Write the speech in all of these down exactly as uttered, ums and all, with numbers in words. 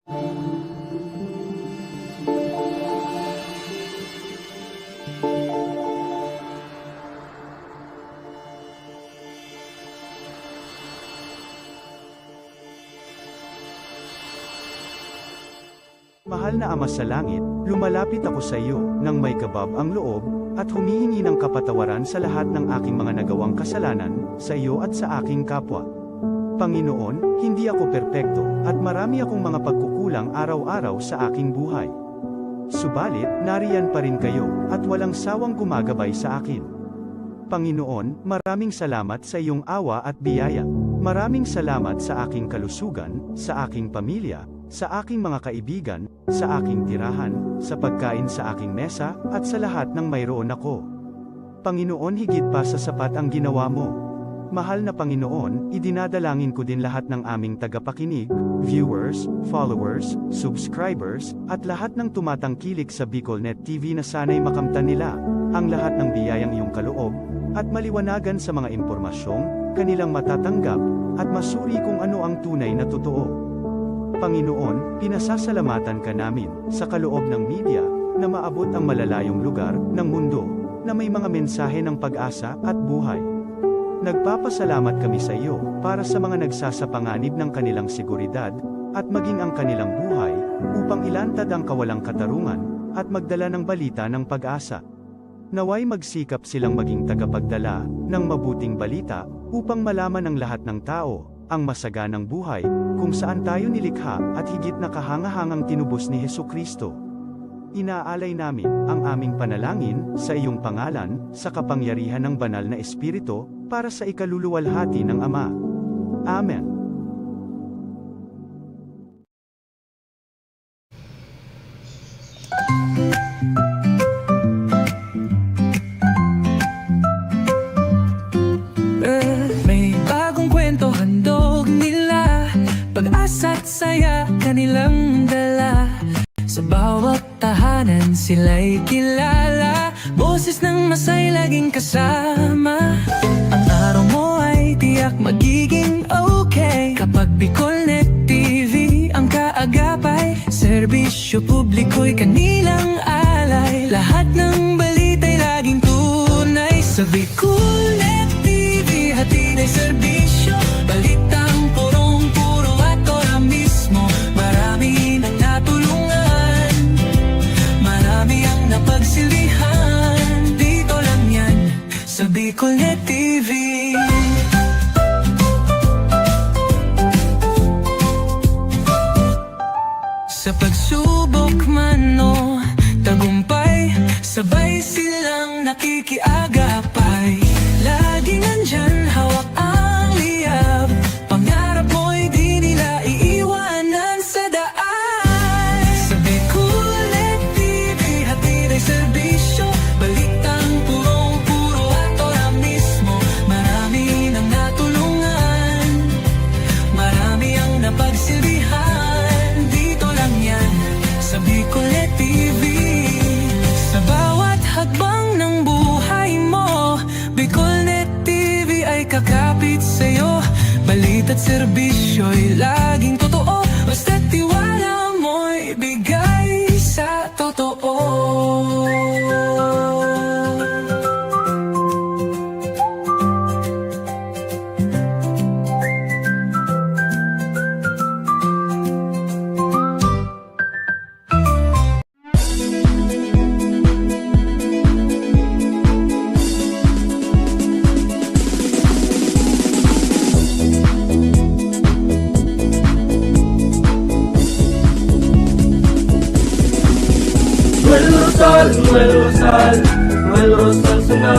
Mahal na Ama sa Langit, lumalapit ako sa iyo nang may kabab ang loob, at humihingi ng kapatawaran sa lahat ng aking mga nagawang kasalanan, sa iyo at sa aking kapwa. Panginoon, hindi ako perpekto, at marami akong mga pagkukulang araw-araw sa aking buhay. Subalit, nariyan pa rin kayo, at walang sawang gumagabay sa akin. Panginoon, maraming salamat sa iyong awa at biyaya. Maraming salamat sa aking kalusugan, sa aking pamilya, sa aking mga kaibigan, sa aking tirahan, sa pagkain sa aking mesa, at sa lahat ng mayroon ako. Panginoon, higit pa sa sapat ang ginawa mo. Mahal na Panginoon, idinadalangin ko din lahat ng aming tagapakinig, viewers, followers, subscribers, at lahat ng tumatangkilik sa BicolNet T V na sana'y makamtan nila ang lahat ng biyayang iyong kaloob at maliwanagan sa mga impormasyong kanilang matatanggap at masuri kung ano ang tunay na totoo. Panginoon, pinasasalamatan ka namin sa kaloob ng media na maabot ang malalayong lugar ng mundo na may mga mensahe ng pag-asa at buhay. Nagpapasalamat kami sa iyo para sa mga nagsasapanganib ng kanilang seguridad at maging ang kanilang buhay upang ilantad ang kawalang katarungan at magdala ng balita ng pag-asa. Naway magsikap silang maging tagapagdala ng mabuting balita upang malaman ng lahat ng tao ang masaganang buhay kung saan tayo nilikha at higit na kahangahangang tinubos ni Jesu-Cristo. Inaalay namin ang aming panalangin sa iyong pangalan, sa kapangyarihan ng Banal na Espiritu, para sa ikaluluwalhati ng Ama. Amen. May bagong kwento handog nila, pag-asa at saya kanilang dala. Sa bawat tahanan sila'y kilala, boses ng masay laging kasama. Ang araw mo ay tiyak magiging okay kapag BicolNet T V ang kaagapay. Serbisyo publiko'y kanilang alay, lahat ng balita'y laging tunay. Sa BicolNet T V, hatid ay serbisyo, balitang purong-puro at ora mismo. Marami nang natulungan, marami ang napagsilbihan. Dito lang yan, sa BicolNet T V. Sa pagsubok man o tagumpay, sabay silang nakikiagapay. Laging nandyan, hawak ang liyab, pangarap mo'y di nila iiwanan sa daan. Sa BicolNet T V, hatid ay serbisyo, balitang purong-puro at ora mismo. Marami nang natulungan, marami ang napagsilbihan. Dito lang yan, sa BicolNet T V. Sa bawat hakbang ng buhay mo, BicolNet T V ay kakapit sa'yo. Balita't serbisyo'y laging totoo, basta't tiwala mo'y bigay sa totoo. Noel Rosal, Noel Rosal, Noel Rosal sana,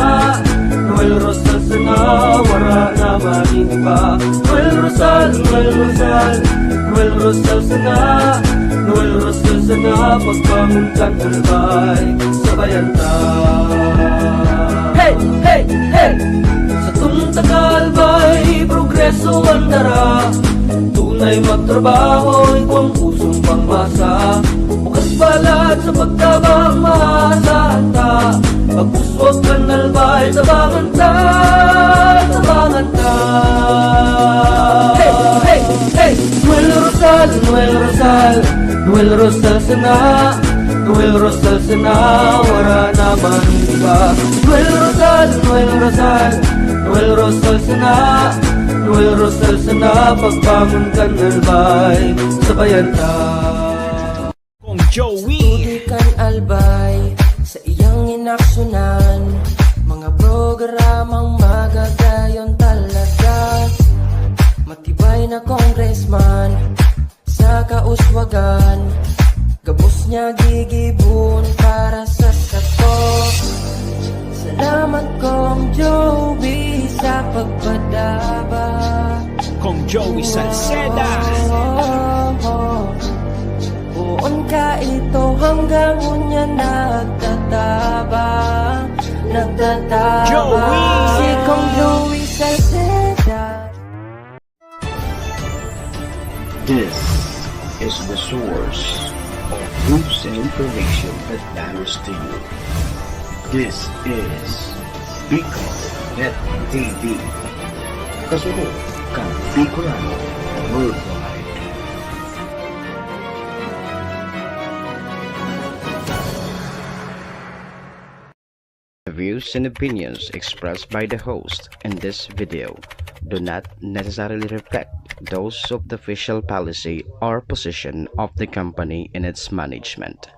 Noel Rosal sana, wara na maning iba. Noel Rosal, Noel Rosal, Noel Rosal sana, Noel Rosal sana, pagbangon kan kalbay, sabayan ta. Hey, hey, hey! Sa tungtakal bay, progreso ang dara. Tunay magtrabaho, igwang pusong pangmasa. Bukas balat sa pagtabang, maasahan ta. Pagpuswag kan albay, tabangan ta, tabangan ta. Hey, hey, hey! Noel Rosal, Noel Rosal. Noel Rosal sana, Noel Rosal sana, wala naman iba. Noel Rosal, Noel Rosal, Noel Rosal sana, Noel Rosal sana, pagbangon kan Albay, sabayan ta. Kong Joey. Tutukan Albay sa iyang inaksyunan, mga programang magagayon talaga. Matibay na congressman sa kauswagan, gabos niya gigibon para sa sato. Salamat, Kong Joey, sa pagpadaba. Kong Joey Salceda. Oh, oh, oh. Poon ka ito hanggang unya nagtataba, nagtataba. Joey! Si Kong Joey Salceda. This is the source of news and information that matters to you. This is Bicol Net T V. Kasunod kan Bicolano Worldwide. The views and opinions expressed by the host in this video do not necessarily reflect those of the official policy or position of the company and its management.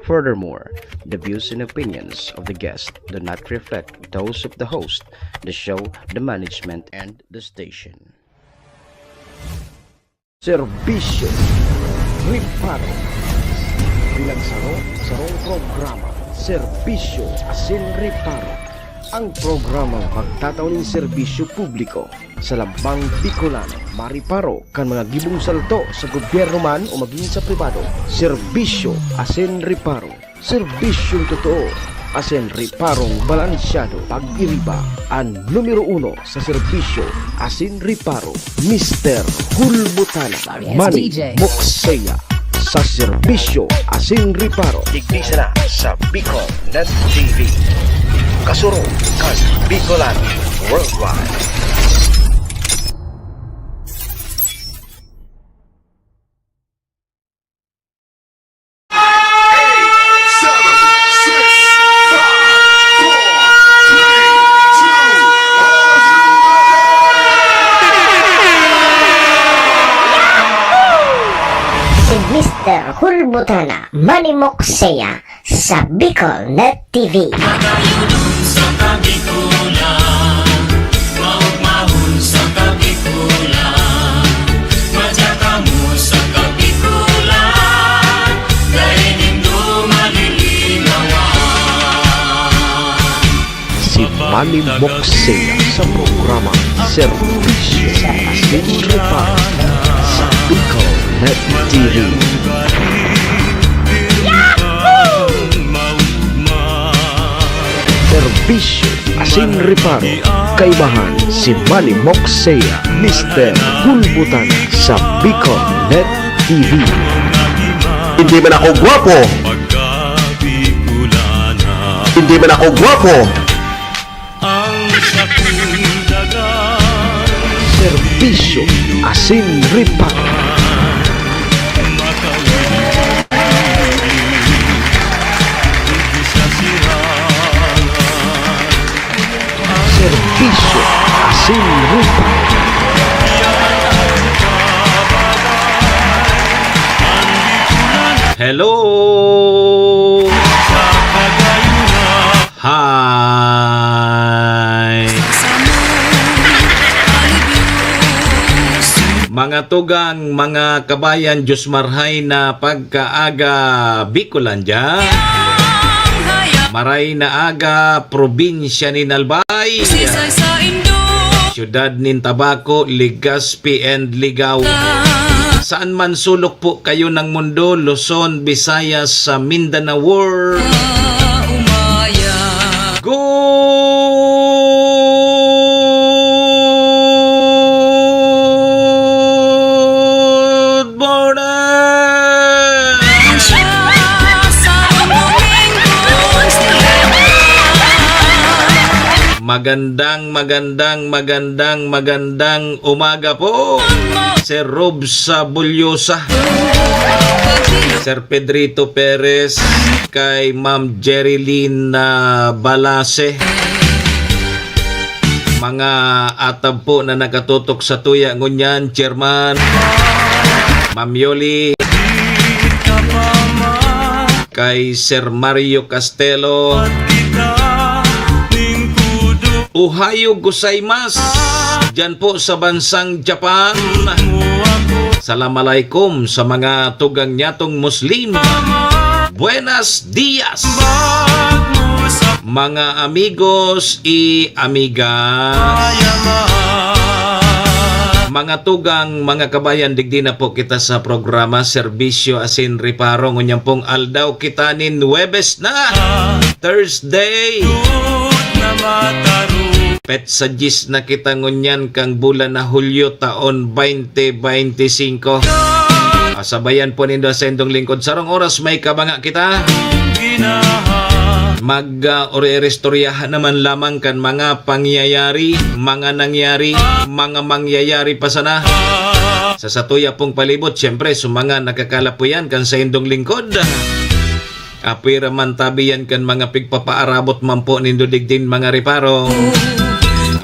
Furthermore, the views and opinions of the guest do not reflect those of the host, the show, the management, and the station. Serbisyo Reparo. Bilang saro, sarong programa, Serbisyo asin Reparo. Ang programang magtatao nin serbisyo publiko sa lambang Bicolano, mareparo kan mga gibong salto sa gobyerno man o magin sa pribado. Serbisyo asin Reparo. Serbisyong totoo asin reparong balansyado. Pag-iriba, an numero uno sa serbisyo asin reparo, Mister Hulbutana, Manny Mokseya, sa serbisyo asin reparo. Digdi sana sa Bicol Net T V. Kasurog kan Bicolano Worldwide. Si Mister Hulbutana, Manny Mokseya, sa Bicol Net T V. Magayunon sa Kabikulan, maugmahon sa Kabikulan, madya kamo sa Kabikulan, dai nindo malilinawan. Si Manny Mokseya sa programa Serbisyo asin Reparo sa Bicol Net T V. Serbisyo asin reparo, kaibahan si Manny Mokseya, Mister Hulbutana sa Bicol Net T V. Hindi man ako gwapo. Hindi man ako gwapo. Serbisyo asin reparo. Serbisyo asin reparo. Hello! Hi! Mga tugang, mga kabayan, Diyos marhay na pagkaaga, Bicolandia. Maray na aga, probinsya nin Albay. Siyudad nin Tabaco, Legazpi and Ligao. Saan man sulok po kayo ng mundo, Luzon, Visayas, sa Mindanao World. Good morning! Magandang, magandang, magandang, magandang umaga po, Sir Rob sa Bulyosa, Sir Pedrito Perez, kay Ma'am Jerilyn, ah, Balase. Mga atab po na nakatutok sa tuya ngunyan, Chairman, Ma'am Yoli, kay Sir Mario Castelo. Ohayo gozaimasu, dyan po sa bansang Japan. Salam alaikum sa mga tugang nyatong Muslim. Buenas dias, mga amigos y amigas. Mga tugang, mga kabayan, digdi na po kita sa programa Serbisyo Asin Reparo. Ngunyan pong aldaw kita nin Huwebes na, Thursday. Petsa dyes na kita ngunyan kang bulan na Hulyo, taon twenty twenty-five. Ah, sabayan po nindo sa indong lingkod. Sarong oras may kabanga kita. Mag, ah, ori-, iristoryahan naman lamang kan mga pangyayari, mga nangyari, mga mangyayari pa sana sa satuya pong palibot. Siyempre, sa mga nakakalapuyan kan sa indong lingkod. Apwera man tabi yan kan mga pigpapaarabot man po nindo digdin mga reparo.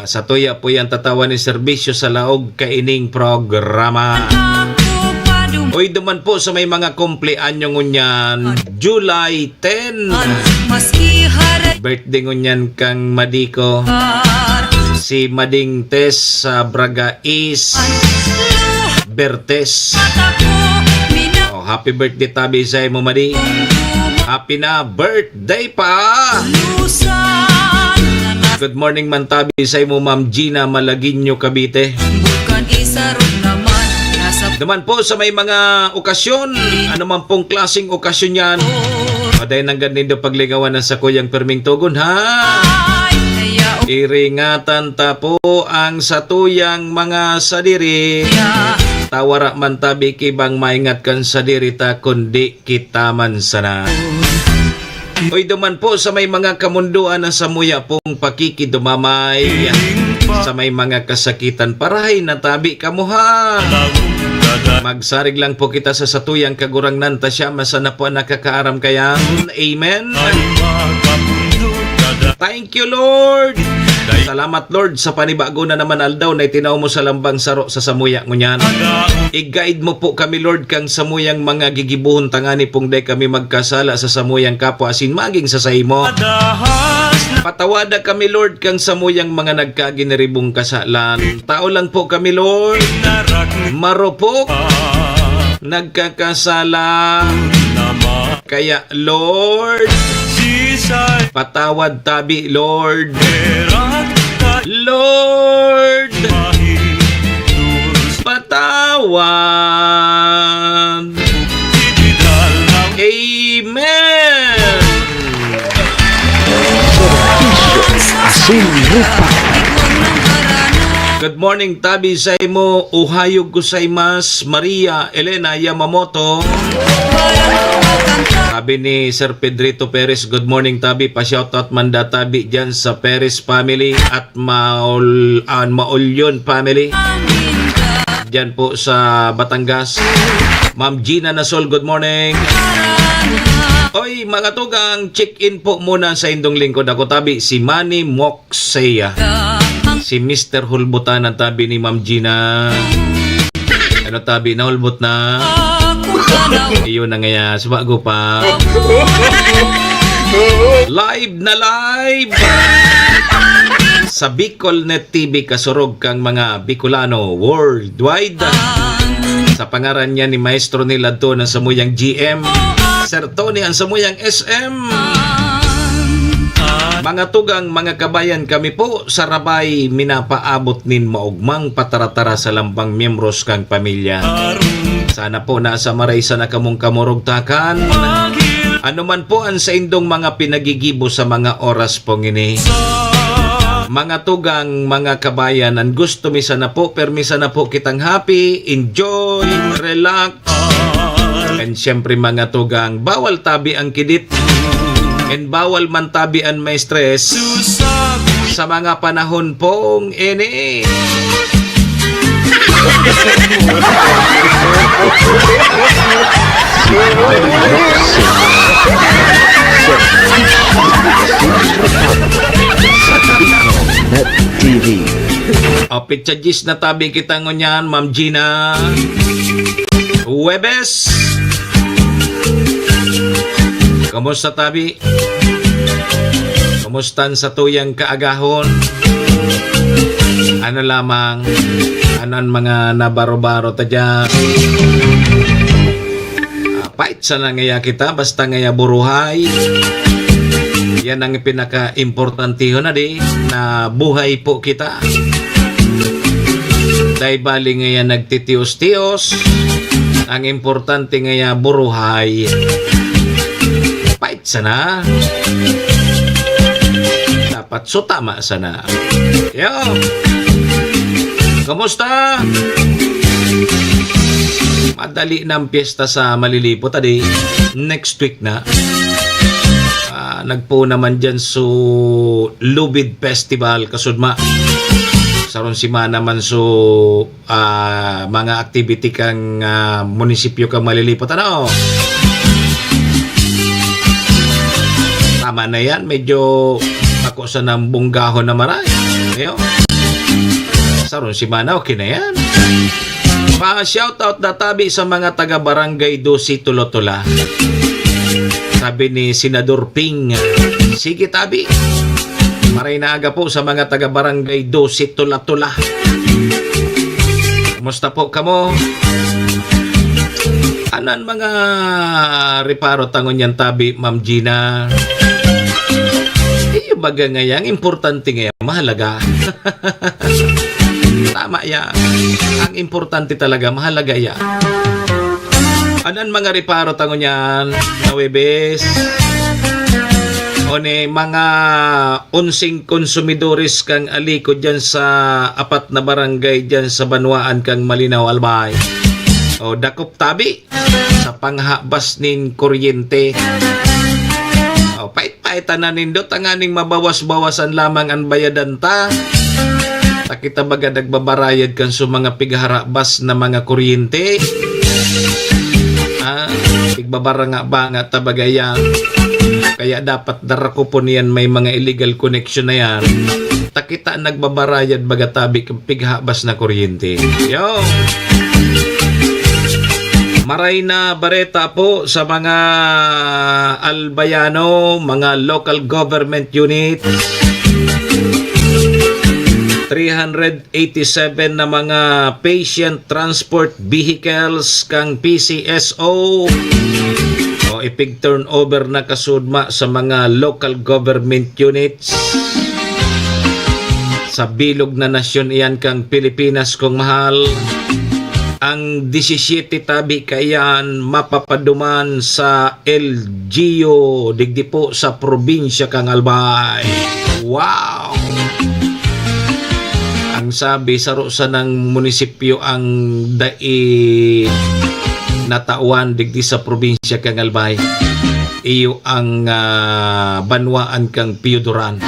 Ah, satuya po yan tatawan ni serbisyo sa laog kaining programa. Uy, duman po sa may mga kumpleanyo ngunyan, July ten. Birthday ngunyan kang Madiko. Si Mading Tess sa Braga East. Bertes. Oh, happy birthday tabi sa imo, Madi. Happy na birthday pa. Good morning man tabi sa imo, Ma'am Gina Malagueño, Cavite. Duman po sa may mga okasyon, ano man pong klaseng okasyon yan, paday nanggad nindo paglingawan ang sakuyang perming tugon, ha? Iringatan ta po ang satuyang mga sadiri. Ta wara man tabi ki bang maingat kan sadiri ta, kundi kita man sana. Uy, duman po sa may mga kamundoan na samuya pong pakikidumamay, sa may mga kasakitan, parahay na tabi kamo, ha. Magsarig lang po kita sa satuyang Kagurangnan, ta siya man sana po ang nakakaaram kayan. Amen. Thank you, Lord. Salamat, Lord, sa panibago na naman aldaw na itinaw mo sa lambang saro sa samuya ngunyan. I-guide mo po kami, Lord, kang samuyang mga gigibohon, tangani pong dai kami magkasala sa samuyang kapwa asin magin sa saimo. Patawada kami, Lord, kang samuyang mga nagkaginiribong kasalan. Tao lang po kami, Lord. Marupok. Nagkakasala. Kaya, Lord, patawad tabi, Lord. Lord, patawad. Amen. Serbisyo Asin Reparo. Good morning, tabi sa imo. Ohayo gozaimasu, Maria Elena Yamamoto. Sabi ni Sir Pedrito Perez, "Good morning, tabi. Pa-shoutout man da, tabi, dyan sa Perez family at Maul-, ah, Maulyon family." Dyan po sa Batangas. Ma'am Gina Nasol, good morning. Oy, mga tugang, check-in po muna sa indong lingkod. Ako tabi, si Manny Moxeya. Si Mister Hulbutan ang tabi ni Ma'am Gina. Ano tabi, nahulbot na? Iyon na ngaya, subago pa. Live na live! Sa Bicol Net T V, kasurog kang mga Bicolano worldwide. Sa pangaran niya ni Maestro Nilad to na samuyang G M, Sir Tony ang samuyang S M. Mga tugang, mga kabayan, kami po sa Rabay minapaabot nin maogmang pataratara sa lambang miyembros kang pamilya. Sana po nasa maray sana kamong kamurugtakan. Ano man po ang saindong mga pinagigibo sa mga oras pong ini. Mga tugang, mga kabayan, ang gusto mi sana po, permi sana po kitang happy, enjoy, relax. And syempre, mga tugang, bawal tabi ang kidit. And bawal man tabi ang may stress. sa mga panahon pong ini. Net T V. O, pitsa dyes na tabi kita ngunyan, Ma'am Gina. Huwebes. Kamusta, tabi? Kamusta an satuyang kaagahon? Ano lamang? Ano an mga nabaro-baro ta diyan? Ah, pait sana ngaya kita, basta ngaya buruhay. Yan ang pinaka-importantehon na di, na buhay po kita. Dai bali ngaya nagtitios-tios. Ang importante ngaya buruhay. Pait sana. Dapat sutama sana. Yo! Kamusta? Madali na ang piyesta sa Malilipot, adi. Next week na. Ah, nagpo naman dyan so Lubid Festival, kasudma. Sarong semana man so, ah, mga activity kang, ah, munisipyo kang Malilipot, ano? Tama na yan, medyo ako sa nang bunggahon na maray. Ayo. Sarong semana, okay na yan. Pa-shoutout na tabi sa mga taga Barangay Doce Tula-Tula. Sabi ni Senador Ping, "Sige, tabi." Maray na aga po sa mga taga Barangay Doce Tula-Tula. Kumusta po kamo? Ano ang mga reparo ta ngunyan tabi, Ma'am Gina? Iyo baga ngaya, ang importante ngaya, mahalaga. Tama yan. Ang importante talaga, mahalaga yan. Ano ang mga reparo ta ngunyan na Huwebes? O ni mga onseng konsumidores kang alikod dyan sa apat na barangay dyan sa banwaan kang Malinao, Albay. O, dakop tabi sa panghabas nin kuryente. O, pait-paitan na nindo tanganing mabawas-bawasan lamang an bayadan ta. Ta kita baga nagbabarayad kan so mga pigharabas na mga kuryente. Ah, pigbabara-banga-banga ta baga yan. Kaya dapat darakopon yan, may mga illegal connection na yan. Ta kita nagbabarayad baga tabi kan pighabas na kuryente. Yo! Maray na bareta po sa mga Albayano, mga local government unit. Three hundred eighty-seven na mga patient transport vehicles kang P C S O o ipig-turnover na kasudma sa mga local government units. Sa bilog na nasyon iyan kang Pilipinas, kong mahal. Ang disisiyete tabi kaiyan mapapaduman sa L G U, digdi po sa probinsya kang Albay. Wow! Ang sabi, saro sanang munisipyo ang dai natawan digdi sa probinsya kang Albay. Iyo ang, ah, banwaan kang Pioduran.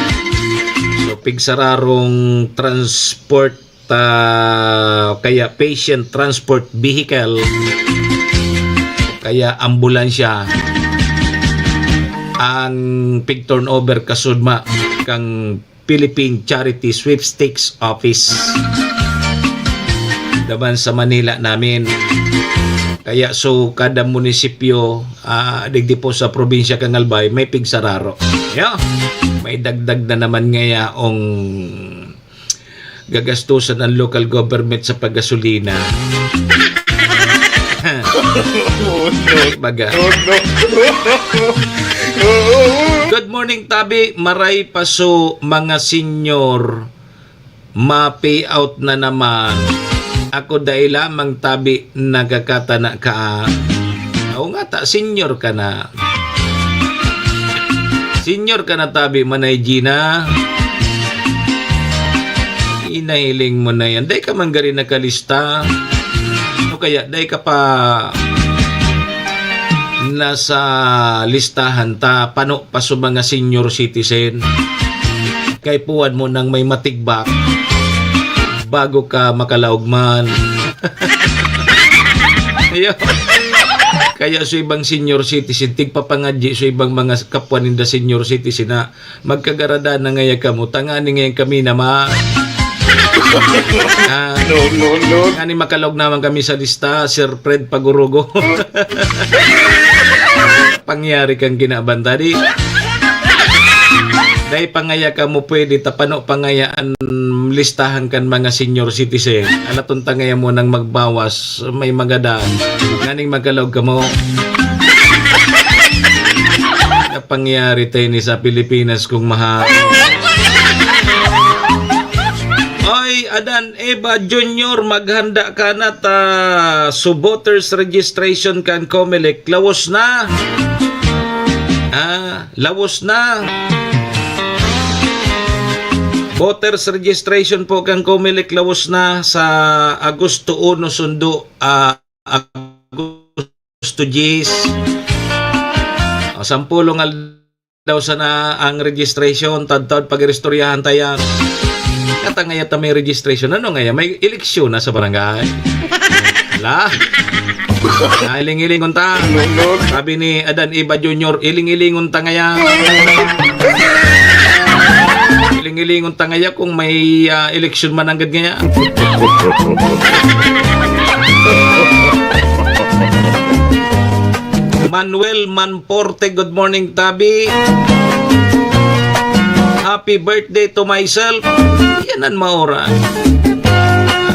So, pigsararong transport, ah, kaya patient transport vehicle, kaya ambulansya, ang pig-turnover kasudma kang Philippine Charity Sweepstakes Office. Daman sa Manila namin. Kaya so, kada munisipyo, ah, digdi po sa probinsya kang Albay, may pigsararo. Yeah. May dagdag na naman ngaya ang gagastusan ang local government sa paggasolina. Baga. Good morning, tabi. Maray pa so mga senior. Ma-payout na naman. Ako dai lamang tabi nagkakatana ka. Oo nga ta, senior ka na. Senior ka na tabi, Manay Gina. Inahiling mo na yan. Dai ka man gari nakalista. O kaya, dai ka pa nasa listahan ta, pano pa sa mga senior citizen. Kaipuhan mo nang may matigbak bago ka makalaog man. Ayun. Kaya sa ibang senior citizen, tigpapangadyi sa ibang mga kapwa ninda senior citizen na magkagarada na ngaya kamo, tangani ngayon kami na ma-, ah, No, no, no. Ngani makalaog naman kami sa lista, Sir Fred Pagurugo. Pangyari kang kinabanta, di? Dai pa ngaya kamo pwede, tapano pa ngaya an listahan kan mga senior citizen. Alaton ta ngaya mo nang magbawas, may magadan. Nganing magkalaog kamo. Napangyari tayo ni sa Pilipinas kung maha-, Oy, Adan Eva Junior, maghanda ka na ta su voters registration kan Comelec. Lawos na. Ah, lawos na. Voters registration po kan Comelec, lawos na sa Agosto uno sundo, ah, Agosto diyes. O, sampulong aldaw sana ang registration, tadtad pag-iristoryahan ta yan. Kata ngaya ta may registration. Ano ngaya? May eleksyon na sa barangay? Ala? Nailing-ilingon ta. Sabi ni Adan Eva Junior, iling-ilingon ta ngaya. Iling-ilingon ta ngaya kung may, ah, eleksyon man nanggad ngaya. Manuel Manporte, good morning, Tabi. Happy birthday to myself. Yan an maoran.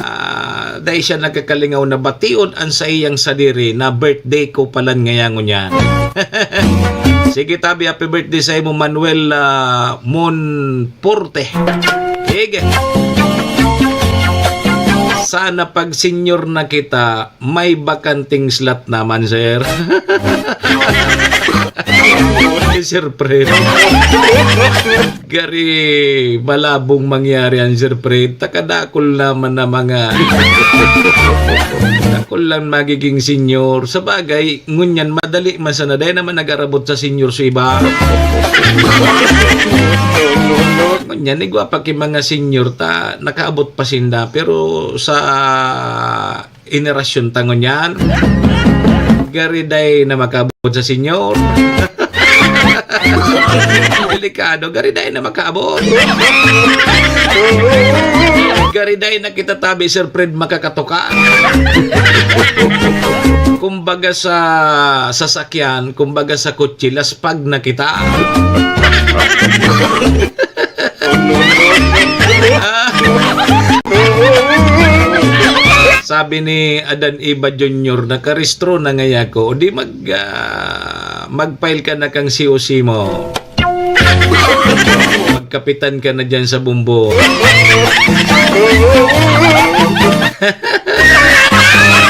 Ah, dai siya nagkakalingaw na bation an saiyang sadiri na birthday ko palan ngaya ngunyan. Sige, Tabi, happy birthday sa imo, Manuel, ah, Monporte. Sige. Sana pag senior na kita, may bakanting slot naman, sir. Sir Fred. Gari, malabong mangyari an Sir Fred. Takadakol naman na mga, dakol lang magiging senior. Sa bagay, ngunyan, madali man sana. Dahil naman nag-arabot sa senior sa iba. Ngunyan, igwa pa ki mga senior ta, nakaabot pa sinda. Pero sa henerasyon ta ngunyan, gari dai na makaabot sa senior. Delikado, gari dai na makaabot. Gari dai na kita, Tabi, Sir Fred, makakatoka. Kumbaga sa sasakyan, kumbaga sa kotse, laspag na kita. Sabi ni Adan Eva Junior, "Nakarestro na ngaya ko." O di mag, ah, mag-file ka na kang C O C mo. Magkapitan ka na dyan sa bumbo.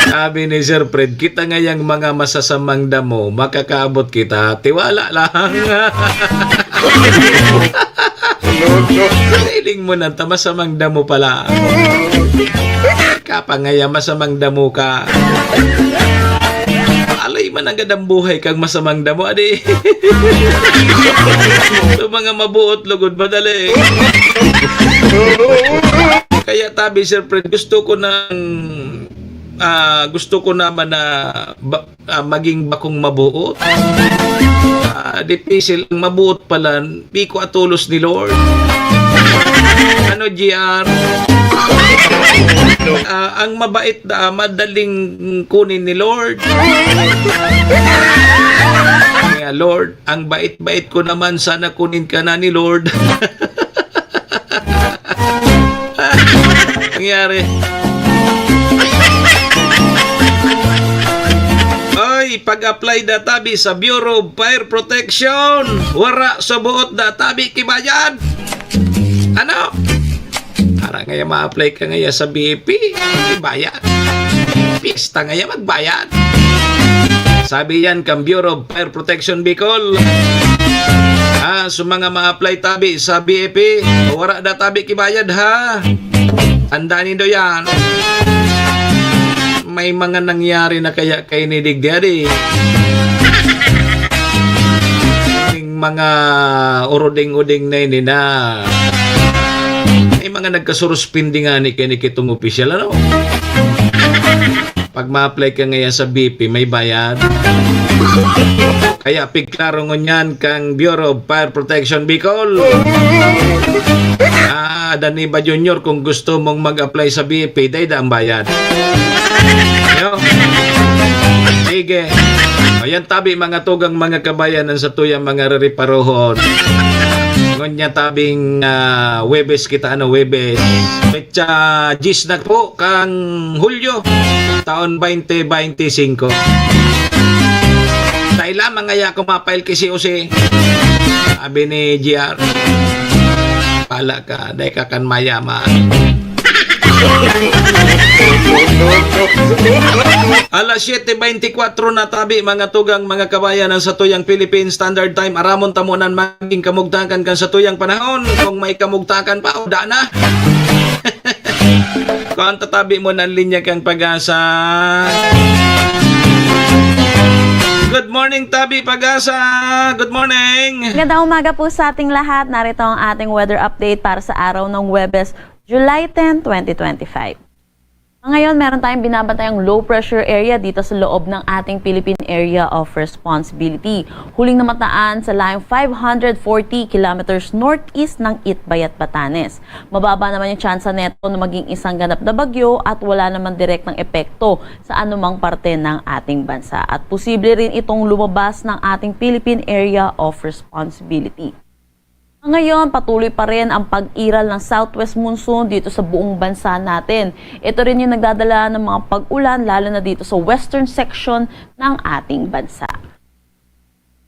Sabi ni Sir Fred, "Kita ngayang mga masasamang damo, makakaabot kita. Tiwala lang." Feeling mo na ta, masamang damo pala. Ka pa ngaya, masamang damo ka. Alay man agad ang buhay kang masamang damo, adi. Sa mga mabuot, lugod, madali. Kaya tabi, Sir Fred, gusto ko nang, ah, gusto ko naman na ba-, ah, maging bakong mabuot. Ah, dipisil ang mabuot pala, di ko atolos ni Lord. Ano, G R? Ah, ang mabait na, madaling kunin ni Lord. Kaya, Lord, ang bait-bait ko naman, sana kunin ka na ni Lord. Nangyari. Oy, pag-apply da tabi sa Bureau of Fire Protection, wara sa buot da tabi kibayad. Ano? Para ngaya ma-apply ka ngaya sa B F P, kibayad. Pista ngaya magbayad. Sabi yan kan Bureau of Fire Protection Bicol. Ah, sa mga ma-apply tabi sa B F P, wara da tabi kibayad, ha? Tandaan nindo yan. May mga nangyari na kaya kay ni Digdi, adi. Ning mga uroding-uding na ini na May mga nagkasuruspindi nga ni kini kitong opisyal, ano? Pag ma-apply ka ngayon sa B P, may bayad. Kaya pigklaro ngunyan kang Bureau of Fire Protection Bicol. Ah, Daniba Junior, kung gusto mong mag-apply sa B P, dai da ang bayad. Yo. Sige. Ayan tabi, mga tugang, mga kabayan, ang satuyang mga rereparohon. Ngunya tabing, ah, Webes kita, ano, Webes. Petsa diyes na po kang Hulyo, taon twenty twenty-five. Dahil lamang ngaya ako mapail ki C O C. Sabi ni G R, "Pala ka, dai ka kan mayaman." Alas siyete beintikwatro na tabi, mga tugang, mga kabayan, ang satuyang Philippine Standard Time. Aramon ta mo nan maging kamugtakan kan satuyang panahon. Kung may kamugtakan pa, o da na. Kung tatabi mo ng linya kang Pag-asa. Good morning, Tabi Pag-asa. Good morning. Magandang umaga po sa ating lahat. Narito ang ating weather update para sa araw ng Huwebes, July ten, twenty twenty-five. Ngayon, meron tayong binabantayang low pressure area dito sa loob ng ating Philippine Area of Responsibility. Huling namataan sa layong five hundred forty kilometers northeast ng Itbayat, Batanes. Mababa naman yung tsansa neto na maging isang ganap na bagyo at wala naman direktang epekto sa anumang parte ng ating bansa. At posible rin itong lumabas ng ating Philippine Area of Responsibility. Ngayon, patuloy pa rin ang pag-iral ng southwest monsoon dito sa buong bansa natin. Ito rin yung nagdadala ng mga pag-ulan, lalo na dito sa western section ng ating bansa.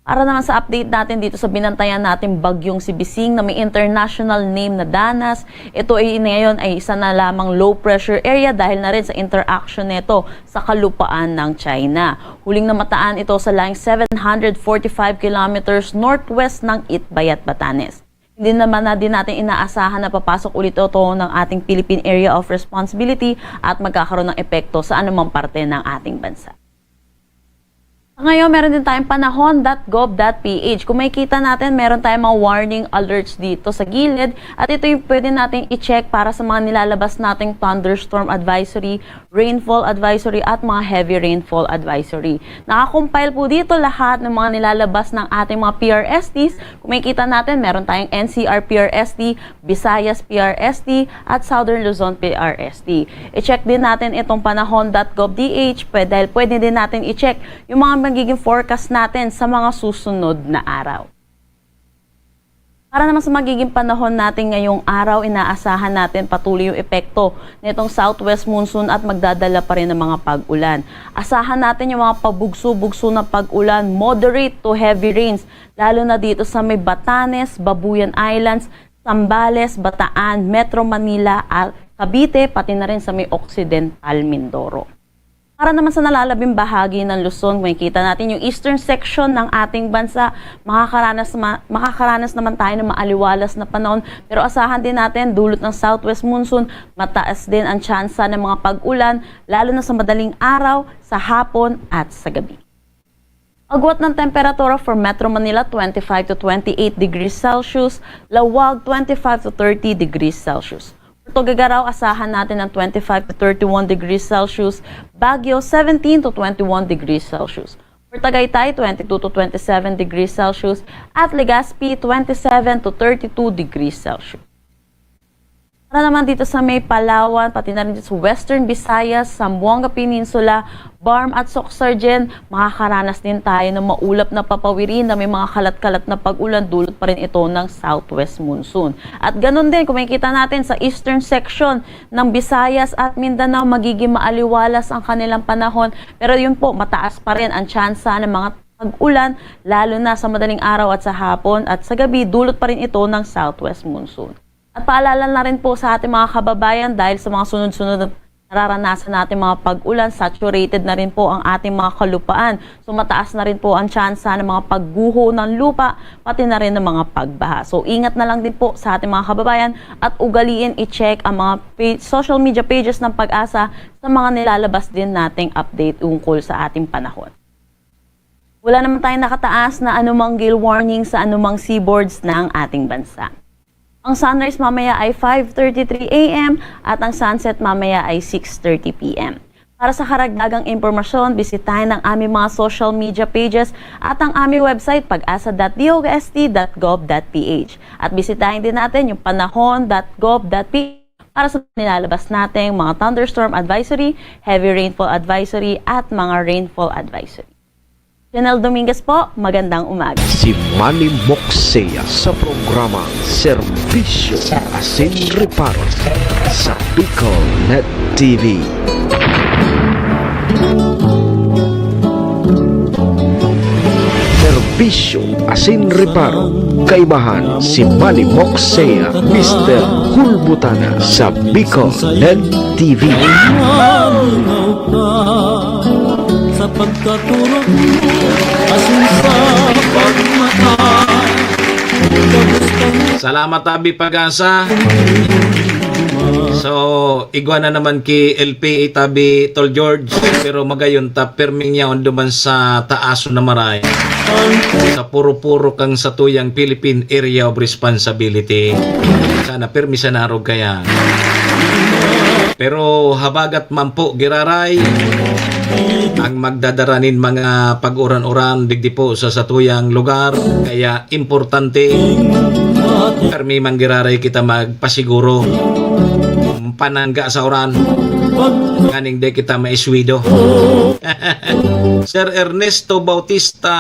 Para naman sa update natin dito sa binantayan nating bagyong si Bising na may international name na Danas, ito ay ngayon ay isa na lamang low pressure area dahil na rin sa interaction nito sa kalupaan ng China. Huling namataan ito sa layong seven hundred forty-five kilometers northwest ng Itbayat, Batanes. Hindi naman na din natin inaasahan na papasok ulit ito ng ating Philippine Area of Responsibility at magkakaroon ng epekto sa anumang parte ng ating bansa. Ngayon, meron din tayong panahon dot gov dot P H. Kung makikita natin, meron tayong mga warning alerts dito sa gilid. At ito yung pwede nating i-check para sa mga nilalabas nating thunderstorm advisory, rainfall advisory, at mga heavy rainfall advisory. Nakakompile po dito lahat ng mga nilalabas ng ating mga P R S Ts. Kung makikita natin, meron tayong N C R P R S T, Visayas P R S T, at Southern Luzon P R S T. I-check din natin itong panahon dot gov D H, pwede, dahil pwede din natin i-check yung mga magiging forecast natin sa mga susunod na araw. Para naman sa magiging panahon natin ngayong araw, inaasahan natin patuloy yung epekto nitong southwest monsoon at magdadala pa rin ng mga pag-ulan. Asahan natin yung mga pabugso-bugso na pag-ulan, moderate to heavy rains, lalo na dito sa may Batanes, Babuyan Islands, Zambales, Bataan, Metro Manila, at Cavite, pati na rin sa may Occidental Mindoro. Para naman sa nalalabing bahagi ng Luzon, makikita natin yung eastern section ng ating bansa, makakaranas, ma- makakaranas naman tayo ng maaliwalas na panahon. Pero asahan din natin, dulot ng southwest monsoon, mataas din ang tsansa ng mga pag-ulan, lalo na sa madaling araw, sa hapon at sa gabi. Agwat ng temperatura for Metro Manila, twenty-five to twenty-eight degrees Celsius, Laoag, twenty-five to thirty degrees Celsius. For Tuguegarao, asahan natin ng twenty-five to thirty-one degrees Celsius, Baguio, seventeen to twenty-one degrees Celsius. For Tagaytay, twenty-two to twenty-seven degrees Celsius, at Legazpi, twenty-seven to thirty-two degrees Celsius. Para naman dito sa may Palawan, pati na rin dito sa Western Visayas, Zamboanga Peninsula, Barm at Soccsksargen, makakaranas din tayo ng maulap na papawiri na may mga kalat-kalat na pag-ulan, dulot pa rin ito ng southwest monsoon. At ganun din, kung makikita natin sa eastern section ng Visayas at Mindanao, magiging maaliwalas ang kanilang panahon. Pero yun po, mataas pa rin ang tsansa ng mga pag-ulan, lalo na sa madaling araw at sa hapon at sa gabi, dulot pa rin ito ng southwest monsoon. At paalala na rin po sa ating mga kababayan, dahil sa mga sunod-sunod na nararanasan natin mga pag-ulan, saturated na rin po ang ating mga kalupaan. So, mataas na rin po ang tsansa ng mga pagguho ng lupa, pati na rin ng mga pagbaha. So, ingat na lang din po sa ating mga kababayan at ugaliin i-check ang mga pa- social media pages ng Pag-asa sa mga nilalabas din nating update tungkol sa ating panahon. Wala naman tayong nakataas na anumang gale warning sa anumang seaboards ng ating bansa. Ang sunrise mamaya ay five thirty-three A M at ang sunset mamaya ay six thirty P M. Para sa karagdagang impormasyon, bisitahin ang aming mga social media pages at ang aming website, pag asa dot D O S T dot gov dot P H. At bisitahin din natin yung panahon dot gov dot P H para sa nilalabas nating mga thunderstorm advisory, heavy rainfall advisory, at mga rainfall advisory. Janelle Dominguez po, magandang umaga. Si Manny Moxea sa programang Serbisyo Asin Reparo sa Bicol Net T V. Serbisyo Asin Reparo, kaibahan si Manny Moxea, Mister Hulbutana sa Bicol Net T V. Sa pagkaturog mo, asin sa pagmata. Salamat, Abi Pag-asa. So, igwa na naman ki L P A tabi, Tol George, pero magayon ta, perming yaon duman sa taason na maray. Sa puro-puro kang satuyang Philippine Area of Responsibility. Sana permi sana arog kaya. Pero habagat man po giraray ang magdadara nin mga pag-uran-uran digdi po sa satuyang lugar, kaya importante permi man giraray kita magpasiguro. Panangga sa uran. Nganing di kita maiswido. Sir Ernesto Bautista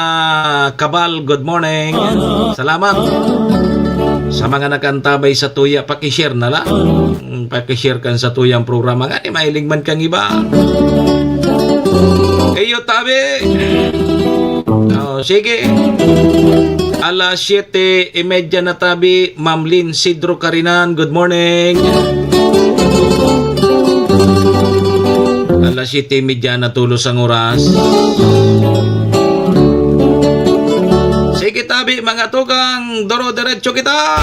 Cabal, good morning. Salamat. Sa mga nakantabay sa tuya, pakishare na lang. Mm, pakishare kan sa tuyang programa. Ngani, mahiling man kang iba. Iyo, tabi. Oh, sige. Alas siyete y media na tabi, Ma'am Lynn Sidro Carinan. Good morning. Alas siyete y media na tulos ang oras. Sige, tabi, mga tugang, duro-diretso kita.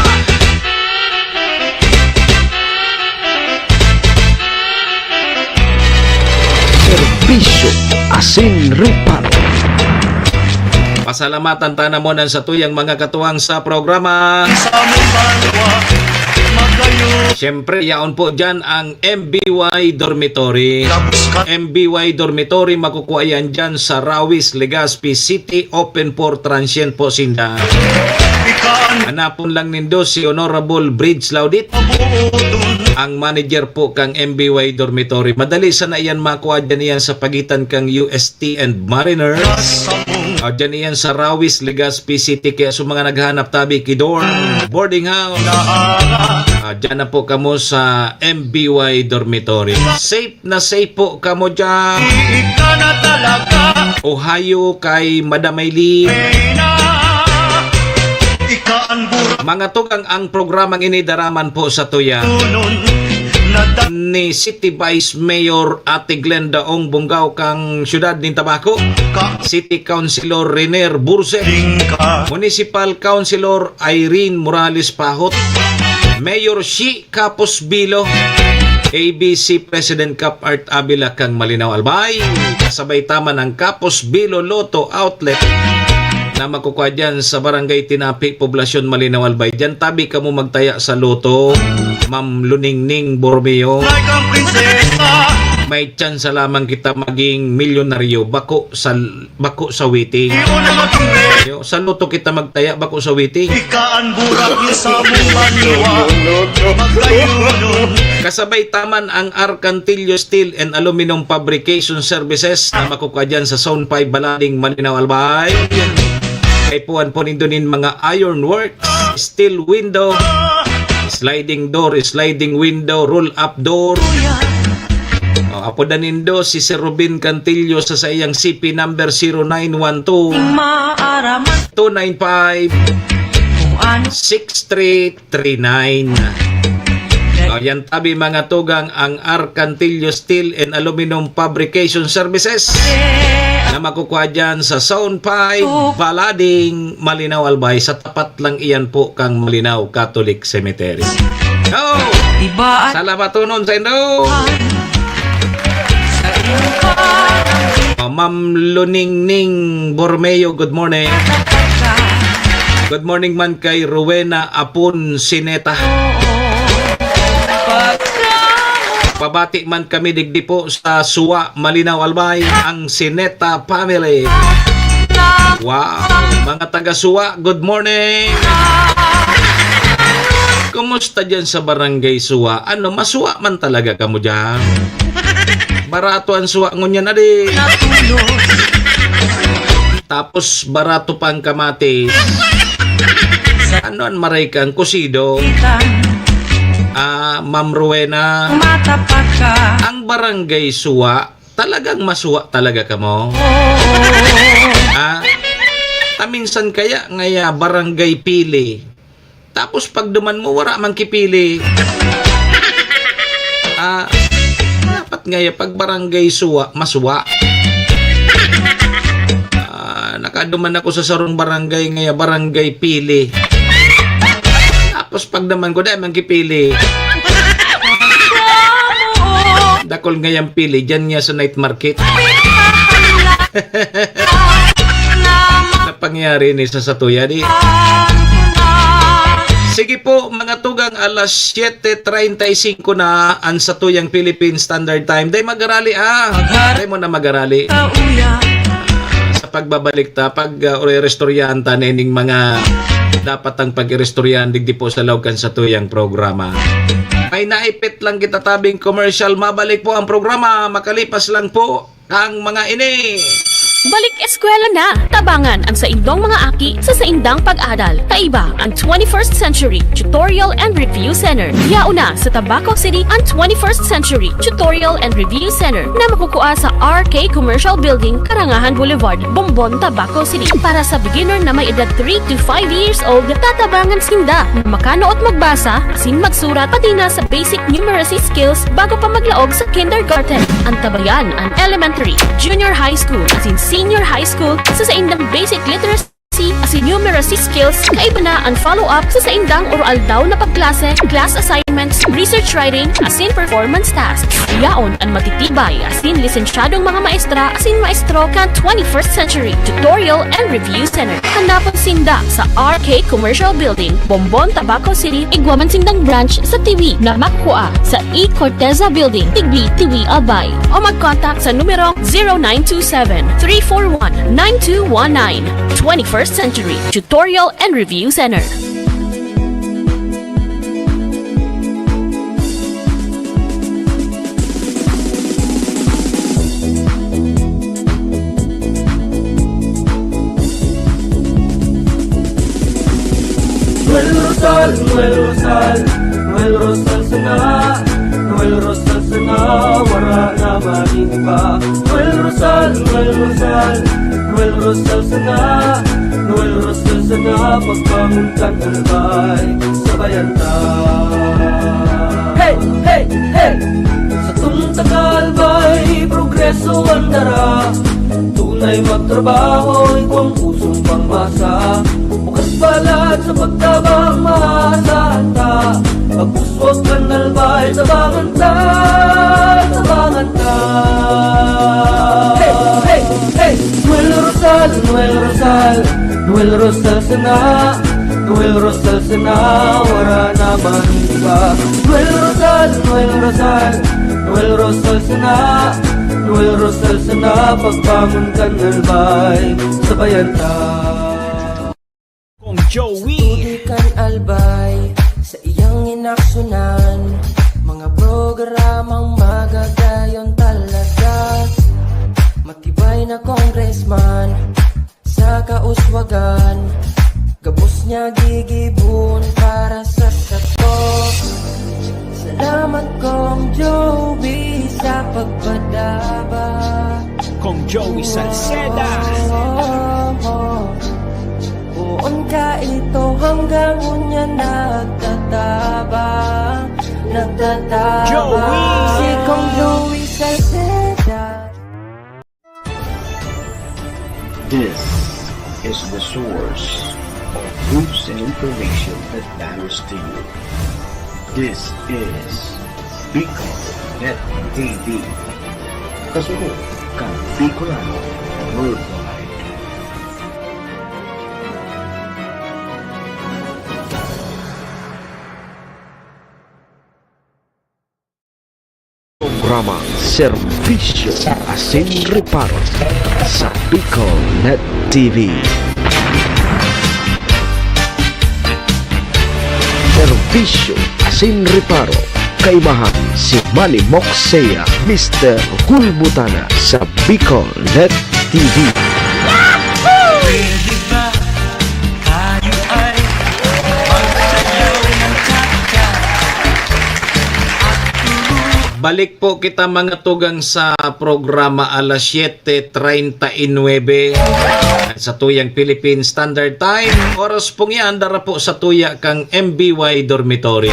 Serbisyo asin reparo. Pasalamatan ta namon an satuyang mga katuwang sa programa. Sa may banwa, magayon. Siyempre, yaon po dyan ang M B Y Dormitory. Tapos ka- M B Y Dormitory, makukua yan dyan sa Rawis, Legazpi City. Open for transient po sinda. Ikaan. Hanapon lang nindo si Honorable Bridge Laudit, mabuo dun. Ang manager po kang M B Y Dormitory. Madali sana iyan makua, dyan iyan sa pagitan kang U S T and Mariner. O, dyan iyan sa Rawis, Legazpi City. Kaya sa mga naghahanap tabi ki dorm, boarding house, ah, dyan na po kamo sa M B Y Dormitory. Safe na safe po kamo dyan. Ika na talaga. Ohio kay Madam Mayli. Ika ang bura. Mga tugang, ang programang ini daraman po sa tuya. Tunun na da- Ni City Vice Mayor Ate Glenda Ong Bungao kang siyudad nin Tabaco. Ka- City Councilor Renier Burse. Ding ka. Municipal Councilor Irene Morales Pahot. Mayor Shi Kapos Bilo, A B C President Cap Art Avila kang Malinao Albay, kasabay ta man ang Kapos Bilo Lotto Outlet na makukua dyan sa Barangay Tinapi, Poblacion, Malinao Albay. Dyan tabi kamo magtaya sa Lotto, Ma'am Luningning Bormeo. Like ang prinsesa. May tsansa lamang kita maging milyonaryo, bako sa bako sa waiting. Iyo na maging rey. Yo, sa Lotto kita magtaya, bako sa waiting. Ika ang burak sa mong banwa. Magkayunon. Kasabay ta man ang Arcantillo Steel and Aluminum Fabrication Services na makukua dyan sa Zone five Balading, Malinao, Albay. Kaipuhan po nindo nin mga ironwork, steel window, sliding door, sliding window, roll-up door. O, apodan nindo si Sir Ruben Cantillo sa saiyang C P number zero nine one two, Maaraman two nine five, kung ano. Six three three nine. O, yan tabi, mga tugang, ang Arcantillo Steel and Aluminum Fabrication Services na makukua dyan sa Zone five, Balading, Malinao, Albay. Sa tapat lang iyan po kang Malinao Catholic Cemetery. Yo! Iba at Salamat tunon sa indo. Sa iyong parang Ah, Ma'am Luningning Bormeo, good morning. Good morning man kay Rowena Apon Sineta. Pabati man kami digdi po sa Suwa, Malinaw, Albay, ang Sineta family. Wow! Mga taga Suwa, good morning! Kumusta dyan sa Barangay Suwa? Ano, masuwa man talaga kamo dyan? Barato ang suwa ngunyan, adi. Tapos barato pa ang kamatis. Ano ang maray kang kusido? Ah, Ma'am Rowena. Ang Barangay Suwa, talagang masuwa talaga kamo? Ah, ta minsan kaya ngaya Barangay Pili. Tapos pag duman mo, wara man kipili. Ah, dapat ngaya pag Barangay Suwa, masuwa. Ah, nakaduman ako sa sarong barangay ngaya, Barangay Pili. Tapos pag duman ko, dai man kipili. Dakol ngayang pili, dyan niya sa night market. Napangyari ni sa satuya, di? Sige po, mga tugang, alas siete treinta y cinco na ang satuyang Philippine Standard Time. Dai magarali, ah. Dai mo na magarali. Sa pagbabalik ta, pag, ah, ore-, restoryahan ta na ining mga dapat ang pag-irestoryahan digdi po sa laog kan satuyang programa. May naipit lang kita tabing commercial. Mabalik po ang programa. Makalipas lang po ang mga ini. Balik eskwela na! Tabangan ang saindong mga aki sa saindang pag-adal. Kaiba ang twenty-first Century Tutorial and Review Center. Yaon na sa Tabaco City ang twenty-first Century Tutorial and Review Center na makukua sa R K Commercial Building, Karangahan Boulevard, Bombon, Tabaco City. Para sa beginner na may edad three to five years old, tatabangan sinda na makanood magbasa, asin magsurat, pati na sa basic numeracy skills bago pa maglaog sa kindergarten. Antabayan an elementary, junior high school, asin senior high school sa saindang basic literacy asin numeracy skills. Kaiba na an follow-up sa saindang oro-aldaw na pagklase, class assignments, research writing, asin performance tasks. Yaon an matitibay asin lisensyadong mga maestra asin maestro kan twenty-first Century Tutorial and Review Center. Hanapon sinda sa R K Commercial Building, Bombon, Tabaco City. Igwa man sindang branch sa Tiwi na makukua sa E Corteza Building, Tigbi, Tiwi, Albay. O mag-contact sa numerong zero nine two seven, three four one, nine two one nine. Twenty-first Century Tutorial and Review Center. Noel Rosal, Noel Rosal, Noel Rosal sana, Noel Rosal sana, wara na maning iba. Noel Rosal, Noel Rosal, Noel Rosal sana, Noel Rosal sana, pagbangon kan Albay, sabayan ta. Hey, hey, hey! Satong taga Albay, progreso an dara. Tunay magtrabaho, igwang pusong pangmasa. Bukas balat sa pagtabang, maasahan ta. Pagpuswag kan Albay, tabangan ta, tabangan ta. Hey, hey, hey! Noel Rosal, Noel Rosal, Noel Rosal sana, Noel Rosal sana, wara na man iba. Noel Rosal, Noel Rosal, Noel Rosal sana, Noel Rosal sana, pagbangon kan Albay, sabayan ta. Kong Joey. Sa tubig kan Albay, sa iyang inaksyonan, mga programang magagayon talaga. Matibay na congressman, sa kauswagan, gabos niya gigibon para sa sato. Salamat, Kong Joey, sa pagpadaba. Kong Joey Salceda. Oh, oh, oh. Poon ka ito hanggang unya nagtatabang, nagtatabang. Joey! Si Kong Joey Salceda. This is the source of news and information that matters to you. This is Bicol Net T V. Kasunod kan Bicolano Worldwide. Programa Serbisyo asin Reparo sa Bicol Net T V. Serbisyo asin Reparo, kaibahan si Manny Moxea, Mister Hulbutana sa Bicol Net T V. Pwede ba tayo ay magsayaw ng cha-cha? Balik po kita, mga tugang, sa programa alas siyete treinta y nuebe sa tuyang Philippine Standard Time. Oras pong yan, dara po sa tuya kang M B Y Dormitory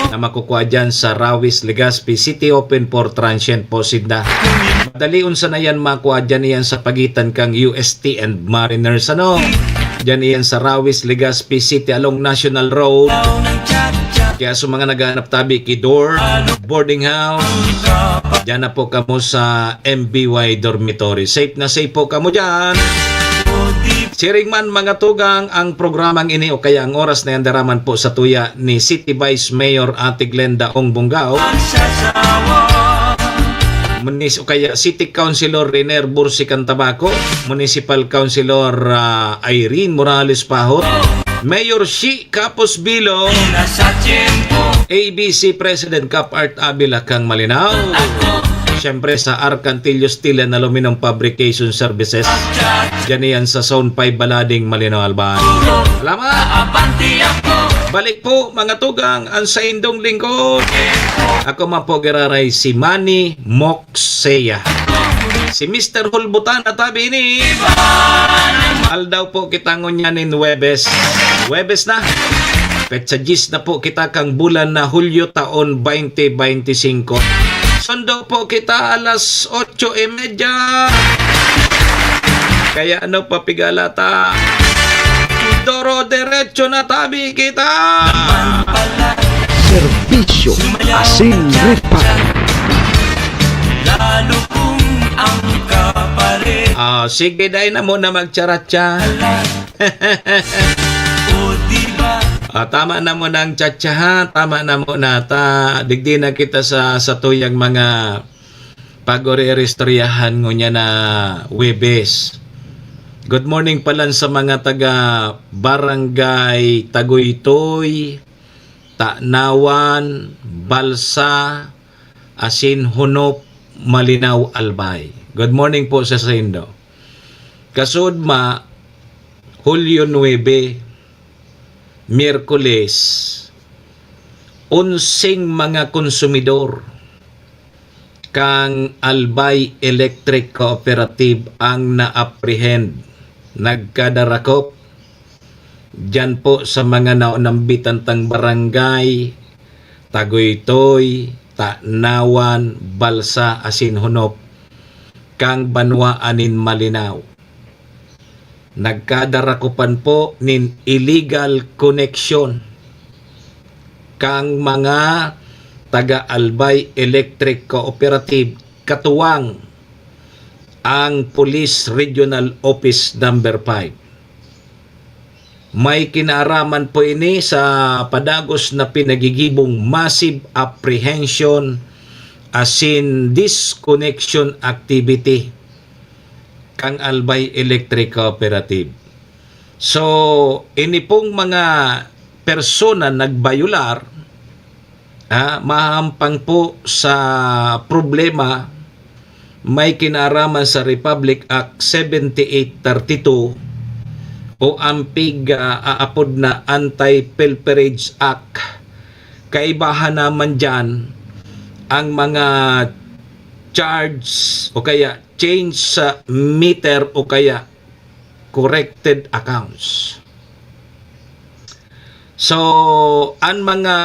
na makukuha dyan sa Rawis, Legazpi City, open for transient po sinda. Madalion sana yan makuha dyan, iyan sa pagitan kang U S T and Mariners, ano? Dyan iyan sa Rawis, Legazpi City along National Road. Kaya sa mga naghahanap tabi ki dorm, boarding house, dyan na po kamo sa M B Y Dormitory. Safe na safe po kamo dyan. Siring man, mga tugang, ang programang ini o kaya ang oras na yan, dara man po sa tuya ni City Vice Mayor Ate Glenda Ong Bungao, Munis-, o kaya City Councilor Riner Bursican Tabaco, Municipal Councilor, ah, Irene Morales Pahot, Mayor Shi Capos Bilo, A B C President Cap Art Avila kang Malinao. Siyempre sa Arcantillo Steel and Aluminum Fabrication Services. Diyan iyan sa Zone five Balading, Malinao, Albay. Salamat! Balik po, mga tugang, ang saindong lingkod. Ako man po giraray si Manny Moxea. Si Mister Hulbutan na tabi ni Aldaw po kita ngunyan nin Huwebes. Huwebes na. Petsa diyes na po kita kang bulan na Hulyo taon twenty twenty-five. Sundo po kita alas otso y media. Kaya ano pa pigala ta? Doro derecho na tabi kita. Serbisyo asin reparo. Lalo kung ang kapalit. Ah, sige, dai na muna magcharatsa. O, diba? Ah, tama na muna ang chatsahan, tama na muna ta. Digdi na kita sa, sa tuyang mga pag-ori-istoryahan ngunyan na Huwebes. Good morning palan sa mga taga Barangay Taguytoy, Tanawan, Balsa, asin Honop, Malinao, Albay. Good morning po sa saindo. Kasudma, Hulyo nuebe, Miyerkules, onseng mga konsumidor kan Albay Electric Cooperative ang na-apprehend, nagkadarakop, diyan po sa mga naonambitan tang barangay, Taguytoy, Tanawan, Balsa, asin Honop, kan banwaan nin Malinao. Nagkadarakupan po nin illegal connection kan mga taga Albay Electric Cooperative, katuwang ang Police Regional Office Number five. May kinaaraman po ini sa padagos na pinagigibong massive apprehension asin disconnection activity kan Albay Electric Cooperative. So, ini pong mga persona nagbayular, ah, mahahampang po sa problema may kinaaraman sa Republic Act seventy-eight thirty-two o ang pig-, ah, aapod na Anti-Pilferage Act. Kaibahan naman diyan ang mga charge o kaya change sa meter o kaya corrected accounts. So, ang mga,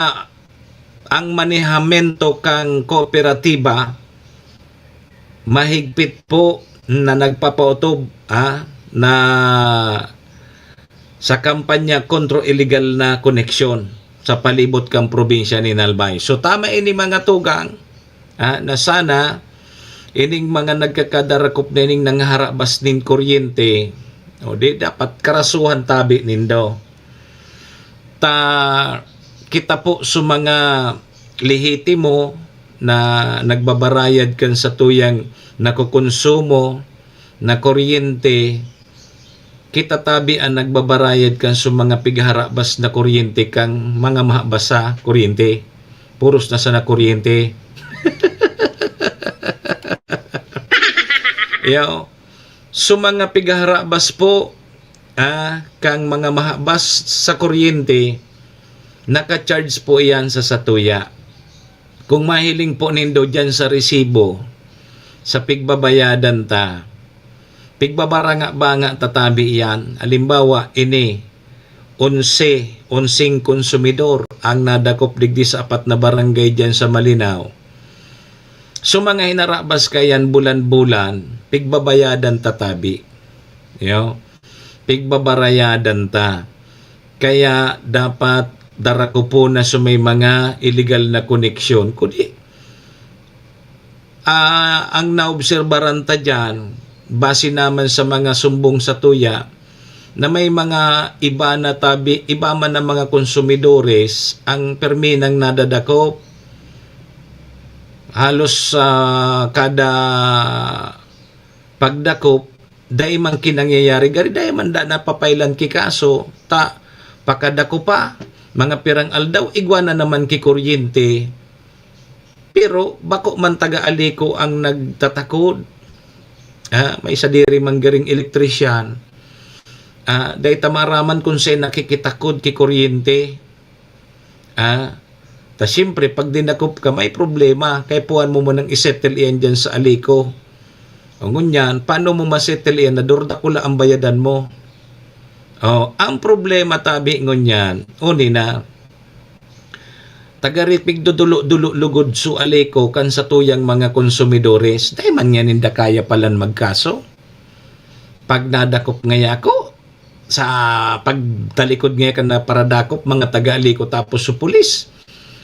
ang manehamento kang kooperatiba, mahigpit po na nagpapautob, ah, na sa kampanya kontra illegal na koneksyon sa palibot kan probinsya nin Albay. So, tama ini, mga tugang, ah, na sana ining mga nagkakadarakop na ining nangharabas nin kuryente, o di dapat karasuhan tabi nindo. Ta, kita po sa mga lehitimo na nagbabarayad kan satuyang nakokonsumo na kuryente, kita tabi an nagbabarayad kan sa mga pigharabas na kuryente kang mga mahabas sa kuryente. Puros na sana kuryente. Yaw. So, mga pigharabas po, ah, kang mga mahabas sa kuryente, naka-charge po iyan sa satuya. Kung mahiling po nindo diyan sa resibo, sa pigbabayadan ta, pigbabaranga-banga ta tabi iyan. Halimbawa, ini, onse, onseng konsumidor ang nadakop digdi sa apat na barangay diyan sa Malinao. So, mga hinarabas kaiyan bulan-bulan, pigbabayadan ta tabi. Yo? Pigbabarayadan ta. Kaya dapat dara ko po na sa may mga illegal na koneksyon. Kundi, ah, ang naobserbaran ta diyan, base naman sa mga sumbong sa tuya, na may mga iba na tabi, iba man na mga konsumidores ang permi nang nadadakop. Halos, ah, kada pagdakop, dai man ki nangyayari, gari dai man da napapailan ki kaso, ta pakadakop pa, mga pirang aldaw, igwa na naman ki kuryente. Pero bako man taga Alico ang nagtatakod. Ah, may sadiri man garing elektrisyan. Ah, dai ta maaraman kung saen nakikitakod ki kuryente. Ah, ta siyempre, pag dinakop ka, may problema. Kaya puhan mo munang isettle iyan dyan sa Alico. O ngunyan, paano mo masettle iyan na durdakula ang bayadan mo? O, ang problema tabi ngunyan, uni na, taga Ripig dudulo-dulo lugod su Alico kan satuyang mga konsumidores. Dai man niya ninda kaya palan magkaso. Pag nadakop ngaya ako, sa pagtalikod ngaya kan na paradakop, mga taga Alico tapos su pulis,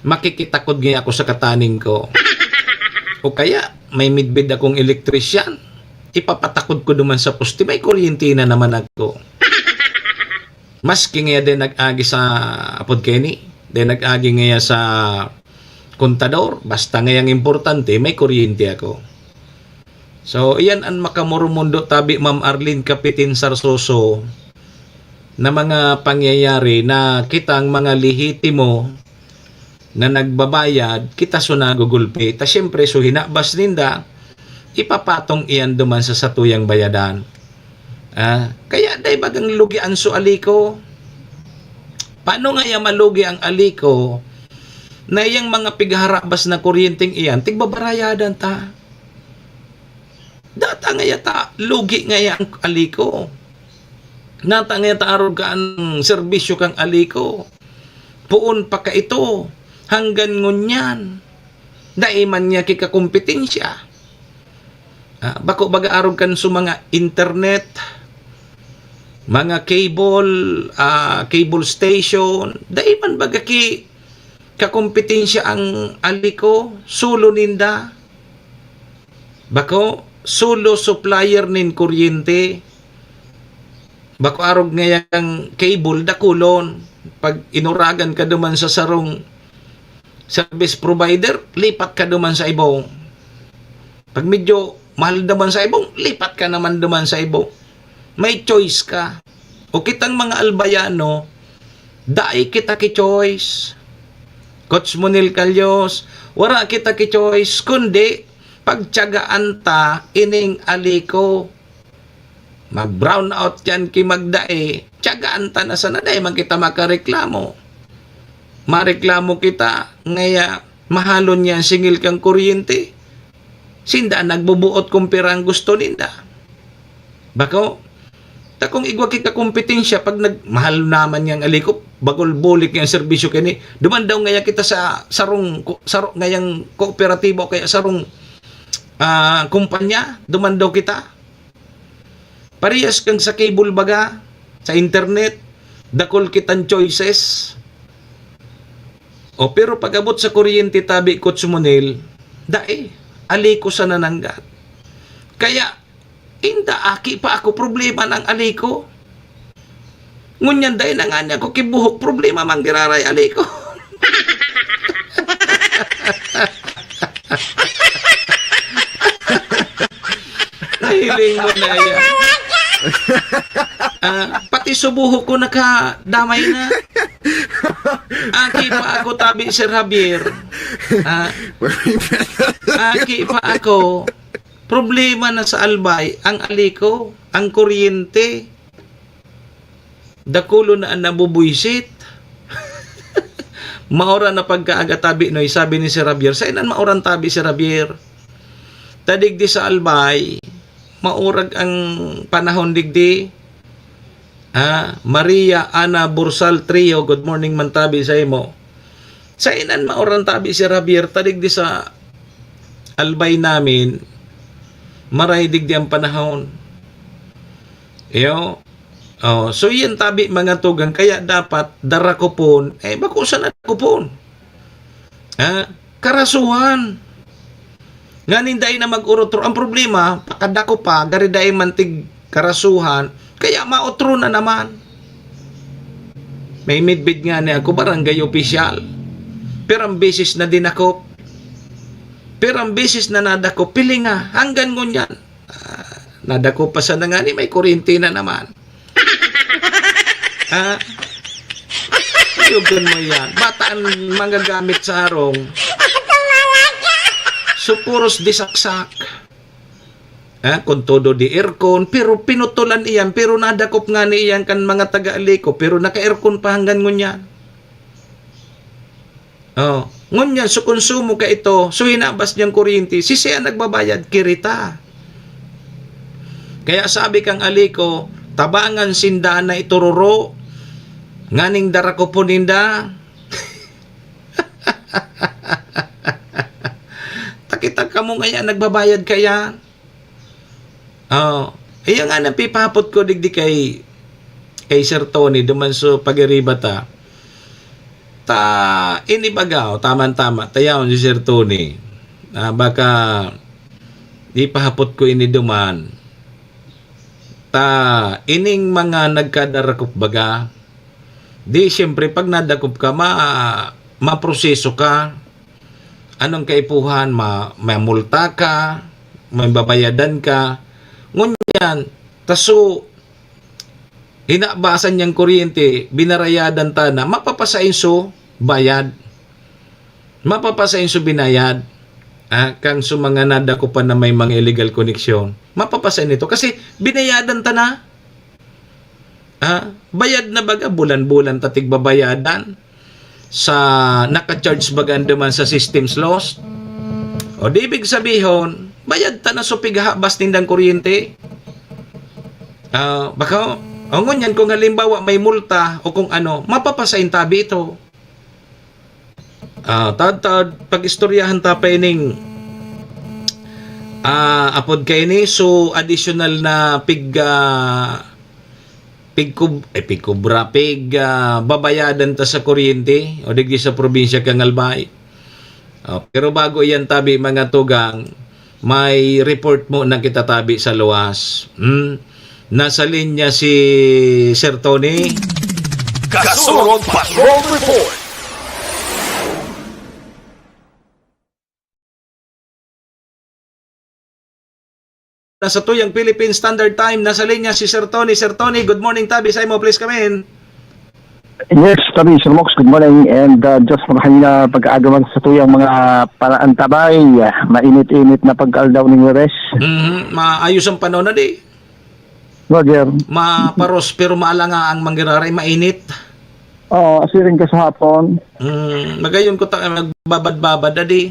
makikitakod ngaya ako sa kataning ko. O kaya, may midbid akong elektrisyan, ipapatakod ko duman sa poste, may kuryente na naman ako. Maski ngaya din nag-agi sa, apod keni, din nag-agi ngaya sa kontador, basta ngayang importante, may kuryente ako. So, iyan an makamoromundo tabi, Ma'am Arlene Capitin Sarsoso, na mga pangyayari na kitang mga lehitimo na nagbabayad, kita so nagugulpi. Ta siyempre, so hinabas ninda, ipapatong iyan duman sa satuyang bayadan. Ah, kaya dai bagang lugi an so Alico. Paano ngaya malugi ang Alico na iyang mga pigharabas na kuryenteng iyan, tigbabarayadan ta? Data ngaya ta, lugi ngaya ang Alico. Nata ngaya ta arog ka ang serbisyo kang Alico. Poon pa ka ito, hanggan ngunyan. Dai man niya kikakompetensya. Ah, bako baga arog kan sa mga internet, mga cable, ah, cable station, dai man baga ki kakompetensya ang Alico, solo ninda. Bako, solo supplier nin kuryente. Bako arog ngayang cable, dakulon. Pag inuragan ka duman sa sarong service provider, lipat ka duman sa ibong. Pag medyo mahal naman sa ibong, lipat ka naman duman sa ibong. May choice ka. O kitang mga Albayano, dai kita ki choice. Coach Monel Calyos, wara kita ki choice, kundi pagtiyagaan ta ining Alico. Mag-brown out yan ki magdai, tiyagaan ta na sana, dai man kita makareklamo. Mareklamo kita, ngaya mahalon niya an singil kan kuryente. Sinda an nagbubuot kung pira ang gusto ninda. Bako, ta kung igwa ki kakompetensya, pag nagmahal naman niyang Alico, bagol bulik niyang serbisyo kini, duman daw ngaya kita sa sarong ko-, saro ngayang kooperatiba o kaya sarong, ah, kumpanya, duman daw kita. Parehas kang sa cable baga, sa internet, dakul kitang choices. O, pero pag-abot sa kuryente, tabi, Coach Monel, dai, Alico sa nananggad. Kaya, inda aki pa ako, problema ng Alico. Ngunyan, dai na nga niya ako kibuhok, problema mang giraray Alico. Nahiling mo na yan. Ah, pati subuho ko nakadamay na. Aki pa ako, tabi, Sir Javier. Ah, aki pa ako. Problema na sa Albay, ang aliko, ang kuryente. Dakulo na an nabubuisit. Maoran na pagkaaga tabi, Noy, sabi ni Sir Javier. Sainan maoran tabi, Sir Javier? Ta digdi sa Albay, maurag ang panahon digdi. Ah, Maria Ana Bursal Trio, good morning man tabi sa imo. Sainan maoran tabi, Sir Javier? Ta digdi sa Albay namin, maray digdi ang panahon. Iyo. Oh, so yan tabi, mga tugang, kaya dapat darakupon, eh, bako sana dakupon. Ha? Karasuhan. Nganing dai na mag-orotro. Ang problema, pakadakop pa, gari dai man tig karasuhan, kaya maotro na naman. May midbid nga ni ako, barangay opisyal. Pero ang beses na dinakop, pero ang beses na nadakop, pilinga, hanggang ngunyan. Ah, nadakop pa sana nga ni may kuryente na naman. Ha? Yugan mo yan. Bata ang manggagamit sa harong. So, puros disaksak. Ha? Kung todo di aircon, pero pinutulan iyan, pero nadakop nga ni iyan kan mga taga-aliko, pero naka-aircon pa hanggang ngunyan. Oh, ngunyan, so konsumo ka ito, so hinabas niyang kuryente, si siya nagbabayad, kirita. Kaya sabi kang aliko, tabangan sinda na itururo, nganing darakupon ninda. Takita kamo ngaya, nagbabayad kaya? Oh, iya nga nang pipahapot ko digdi kay, kay Sir Tony, duman so pag-iriba ta. Ta, ini baga, oh, tama-tama, tayawon si Sir Tony. Ah, baka ipahapot ko ini duman. Ta, ining mga nagkadarakop baga, di siyempre pag nadakop ka, ma-, maproseso ka. Anong kaipuhan? Ma-, mamulta ka, may babayadan ka. Ngunyan, taso, hinabasan niyang kuryente, binarayadan ta na, mapapasain so bayad. Mapapasain so binayad. Ah, kan so mga nadakupan na may mga illegal koneksyon. Mapapasain ito kasi binayadan ta na. Ah, bayad na baga, bulan-bulan ta tigbabayadan sa naka-charge baga duman sa systems lost. O di ibig sabihon, bayad ta na so pighabas nindang kuryente. Ah, baka, o ngunyan, kung halimbawa may multa o kung ano, mapapasain tabi ito. Ah, tad-, tad-, pag-istoryahan ta pa ining, ah, apod kaini, so additional na pig-, ah, pigkub-, eh, pigkubra, pig-, ah, babayadan ta sa kuryente o digdi sa probinsya kan Albay. Ah, pero bago iyan tabi, mga tugang, may report muna kita tabi sa luwas. Hmm? Nasa linya si Sir Tony. Kasurog Patrol Report. Nasa tuyang Philippine Standard Time, nasa linya si Sir Tony. Sir Tony, good morning, tabi sa imo, please come in. Yes, tabi, Sir Mox, good morning. And, uh, just makahanina pagkaagaman sa tuyang mga paraantabay, ah, mainit-init na pagkaaldaw ning Huwebes. Mhm, maayos ang panahon na di. Roger. Maparos pero maalanga ang manggiraray, mainit. Oo, siring ka sa hapon. Mm, magayon ko ta-, magbabad-babad, adi.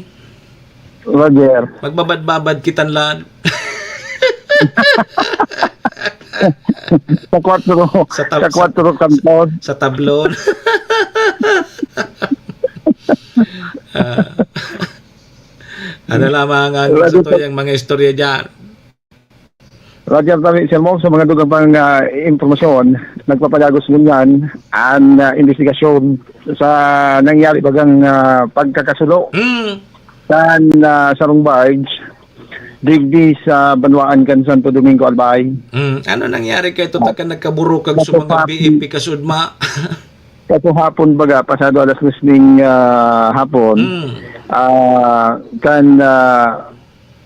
Roger. Magbabad-babad kitan lan. Sa kwatro, Sa tab-, sa kwatro kanton. Sa tablon. Ah. Ano lamang ang Roger, sa tuyang mga istorya dyan? Roger, tabi, Sir Mong, sa mga dugang pang, ah, impormasyon, nagpapalagos ngunyan ang, ah, investigasyon sa nangyari bagang, ah, pagkakasulo Hmm. kan, ah, sarong barge digdi sa banwaan kan Santo Domingo, Albay. Hmm. Ano nangyari kay ito? Taka nagkaburukag sa mga Nagpapati- B F P kasudma? Kaso hapon baga, pasado alas tres ning, ah, hapon, Mm. Ah, kan, ah,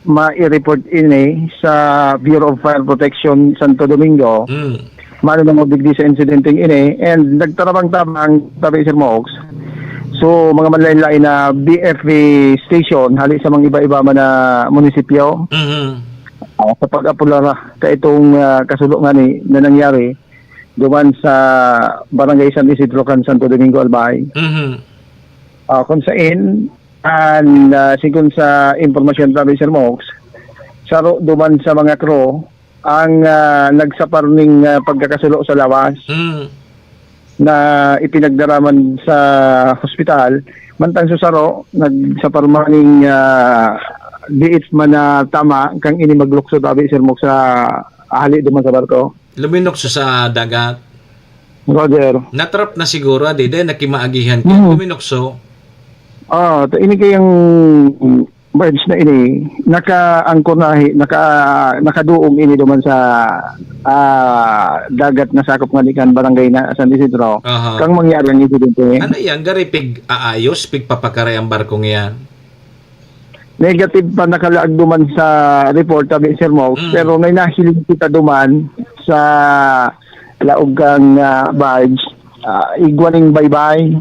mai-report ini sa Bureau of Fire Protection Santo Domingo. Mm. Manunungod digdi sa insidenteng ini, and nagtarabang-tabang tabi, Sir Mox. So, mga manlain-lain na B F P station, hali sa mga iba-iba man na munisipyo. Mhm. Ah, sa pag-apulara ka itong, ah, kasulo ngani na nangyari duman sa Barangay San Isidro kan Santo Domingo, Albay. Mhm. Ah, kung sain, an, ah, sigon sa impormasyon tabi, Sir Mox, saro duman sa mga crew ang, ah, nagsapar ning, ah, pagkakasulo sa lawas Mm. na ipinagdara man sa hospital. Mantang sa saro, nagsapar man ning, ah, diit man na tama kang ini maglukso tabi, Sir Mox, sa hali duman sa barko. Luminukso sa dagat. Roger. Natrap na siguro, adi, dahil nakimaagihan ka. Mhm. Luminukso. Ah, ta-, ini kayang barge na ini, naka-angkor na hi-, naka-, nakaduog ini duman sa, ah, dagat na sakop nga ni kan barangay na San Isidro. Aha. Kang mangyari ang insidente. Ano yan? Gari pig-aayos, pigpapakaray ang barkong yan? Negative pa nakalaag duman sa report, tabi, Sir Mox, Mm. pero may nahiling kita duman sa laog kang, ah, barge, ah, igwa ning baybay.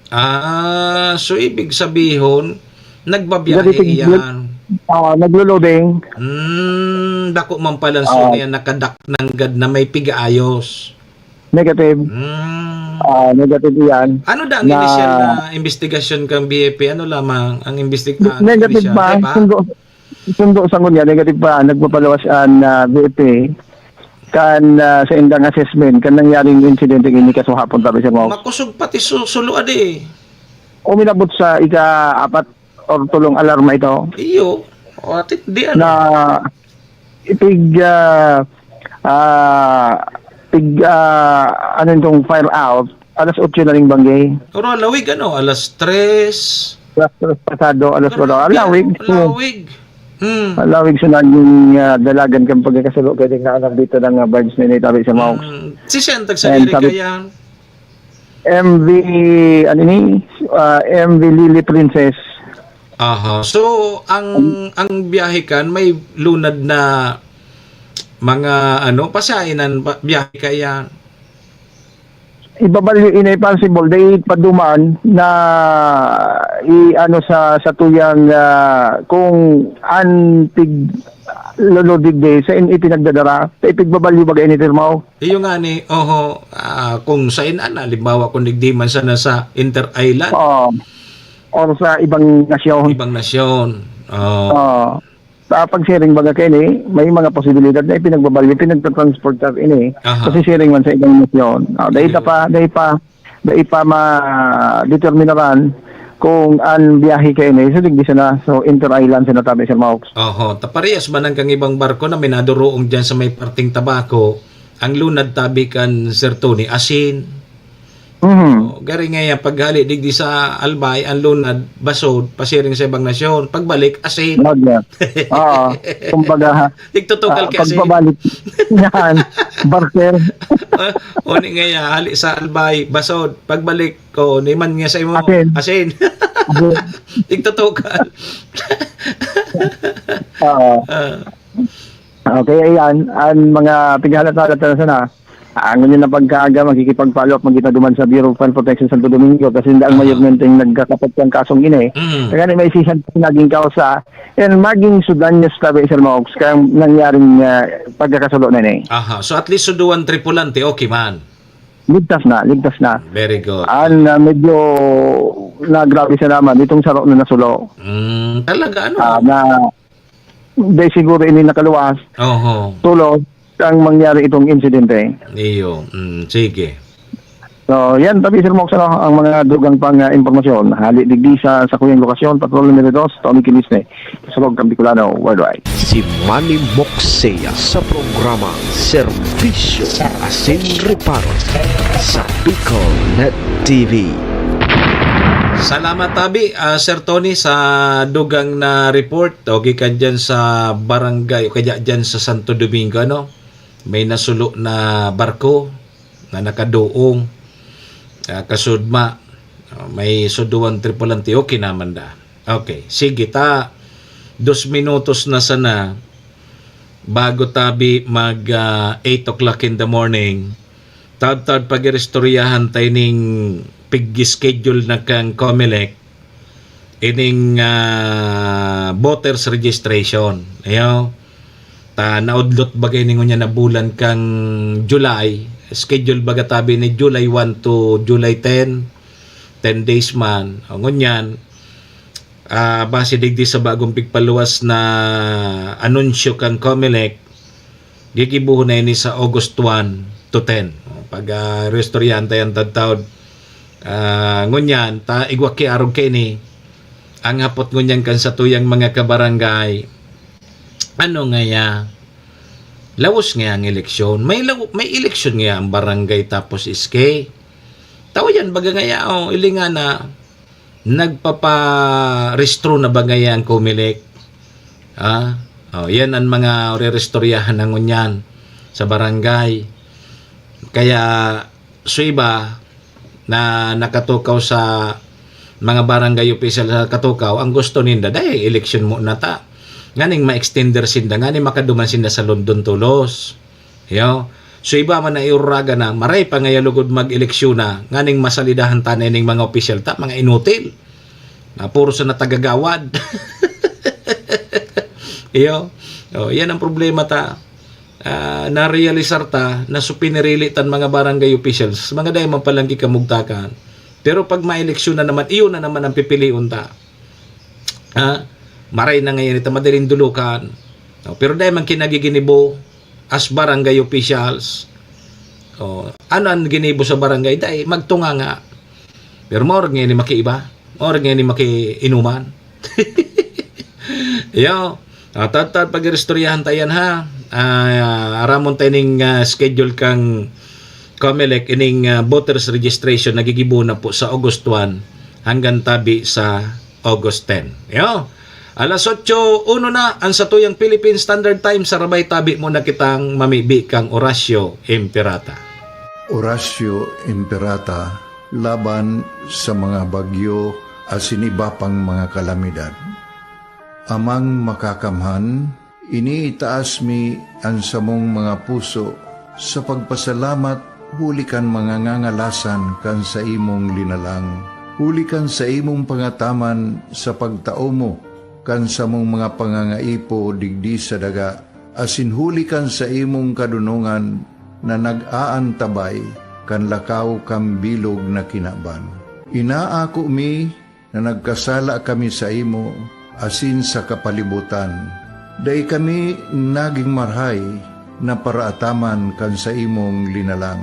Ah, so ibig sabihon, nagbabiyahe Gari pig-, iyan? ah, naglo-loading. Hmm, dako man pala ang Ah. suna yan, nakadak nanggad na may pig-aayos. Negative. Hmm. Ah, negative iyan. Ano da ang Na inisyal na investigasyon kang B F P? Ano lamang ang investig-, ah, Negative inisyal? pa, Di ba? sundo, sundo sa ngunya, negative pa, nagpapaluwas an, ah, B F P. Kan, ah, sa indang assessment, kan nangyaring insidente ini kasuhapon, tabi, Sir Mox. Makusog pati su-, sulo, adi. Uminabot sa ika-apat or tulong alarma ito. Iyo. O, ati, di ano. Na ipig, ah, ah, pig, ah, ano itong fire out, alas otso na ring banggi. Pero lawig, ano, alas tres. Alas tres pasado, alas Pero walo. Ang lawig. ang lawig. Hmm. Ang lawig sa naging, ah, dalagan kang pagkakasulo, kaya tingnan ang dito ng, ah, barge na initabi sa Maoks. Hmm. Si Sentag sa And Erika sabi yan. M V, ano ni? Ah, M V Lily Princess. Aha. So, ang, Ang ang biyahe kan may lunad na mga, ano, pasyahe nan ba-, biyahe kaya? Ibabalyo inay possible, dai pa duman na i-ano sa, sa tuyang, ah, kung an tig lolo digdi, sa in ipinagdadara, sa ipigbabalyo baga ini, Sir Mau? Iyo nga ni, oho, ah, kung sain an, halimbawa, kung digdi man sana sa Inter Island. Oo. Or sa ibang nasyon. Ibang nasyon. Oo. Oo. Sa pagsiring baga kaini, may mga posibilidad na ipinagbabalyo, pinagtatransport sa ini. Aha. Kasi siring man sa ibang nasyon. Ah, dai ta Ayun. pa, dai pa, dai pa ma-determinaran kung an biyahe kaini sa digdi sana. So, inter-island sana tabi, Sir Maux. Oho. Ta parehas man ang kang ibang barko na minaduruong diyan sa may parteng Tabaco, ang lunad tabi kan Sir Tony, asin. Mhm. O, gari nga yan, paghali digdi sa Albay, ang lunad, basod, pasiring sa ibang nasyon. Pagbalik, asin. Wag na. Oo. Kumbaga, Tigtutukal ah, ki asin. Pagpabalik. Yan. Barter. Ah, uni nga yan, hali sa Albay, basod. Pagbalik ko, niman nga sa imo, Asin. asin. Asin. Tigtutukal. Oo. Ah. Okay, ayan. Ang mga pighalat-halat na sana. Ang ngunyan na pagkaaga, makikipag-follow up magkita duman sa Bureau of Fire Protection Santo Domingo kasi hindi ang Aha. mayormenteng nagkakapot ng kasong ini. Mm. Kaya ni may sisan naging kausa, and maging sudanyo sa tabi, Sir Maux, kaya nangyaring, ah, pagkakasulo na ini. Aha. So, at least, so duwan tripulante, okay man? Ligtas na, ligtas na. Very good. Ang, ah, medyo nagrabe siya naman, itong saro na nasulo. Mm, talaga, ano? Ah, na, Dahil siguro ini nakaluwas, Oho. tulos ang mangyari itong insidente. Iyo. Mm, sige. So, yan, tabi, Sir Mox, ano, ang mga dugang pang, ah, impormasyon. Hali digdi sa, sa kuyang lokasyon, Patrol Numero Dos, Tommy Kilisne, Sulog Kambikulano, Worldwide. Si Manny Moxea sa programa Serbisyo Asin Reparo sa Bicol Net T V. Salamat, tabi, ah, Sir Tony, sa dugang na report. O, gikan dyan sa barangay, o kaya dyan sa Santo Domingo, ano? May nasulo na barko na nakaduong, ah, kasudma. Ah, may suduan tripulante, okay naman da. Okay, sige ta. Dos minutos na sana bago tabi mag, ah, eight o'clock in the morning. Taod-taod pag-iristoryahan tayo ning pig-schedule na kang Comelec ining, ah, voters registration. Ayo. Ta naudlot bagay ni ngunyan na bulan kang July. Schedule baga tabi ni July one to July ten. Ten days man. O, ngunyan, ah, base digdi sa bagong pigpaluwas na anunsyo kan Comelec, gigibohon na ini sa August one to ten. Pag, ah, restoryahan tayo ang tadtaod, ah, ngunyan, ta, igwa ki arog kaini, ang hapot ngunyan kan satuyang mga kabarangay, ano ngaya, lawos ngaya ang eleksyon? May law-, may eleksyon ngaya ang barangay tapos S K? Tao yan, baga ngaya, oh, ilingan na, nagpaparehistro na ba ngaya ang Comelec? Ah, oh, yan ang mga rerestoryahan na ngunyan sa barangay. Kaya, so iba na nakatukaw sa mga barangay official sa katukaw, ang gusto ninda, dai eleksyon mo na ta. Nganing ma-extender sinda, nganing makaduman sinda sa London tolos. Yo. So, iba man na iuraga na, maray pa ngaya lugod mag-eleksyon na, nganing masalidahan ta na ining mga opisyal ta, mga inutil. Na puro sa natagagawad. Iyo. Oh, yan ang problema ta. Ah, narealisar ta na so pinirili tan mga barangay officials, mga dai man palang gikamugtakan. Pero pag maeleksyon na naman, iyon na naman ang pipilion ta. Ha? Maray na ngayon ito, madaling dulukan. No, pero dai man kinagiginibo as barangay officials. Oh, ano ang ginibo sa barangay? Dai, magtunga nga. Pero maorag ngayon ni makiiba. Maorag ngayon ni makiinuman. Yo, ah, tad-tad pag-iristoryahan ta yan, ha. Ah, aramon ta ining, ah, schedule kang Comelec, ining, ah, voters registration, nagigibo na po sa August one hanggang tabi sa August ten. Yo, alas otso uno na ang satuyang Philippine Standard Time. Sarabay tabi muna kitang mamibi kang Horacio Imperata. Horacio Imperata, laban sa mga bagyo asin iba pang mga kalamidad. Amang Makakamhan, iniitaas mi an samong mga puso sa pagpasalamat huli kan mga ngangalasan kan saimong linalang, huli kan saimong pangataman sa pagtao mo kan samong mga pangangaipo digdi sa daga, asin huli kan saimong kadonongan na nag-aantabay kan lakaw kan bilog na kinaban. Inaako mi na nagkasala kami saimo asin sa kapalibotan. Dai kami nagin marahay na paraataman kan saimong linalang.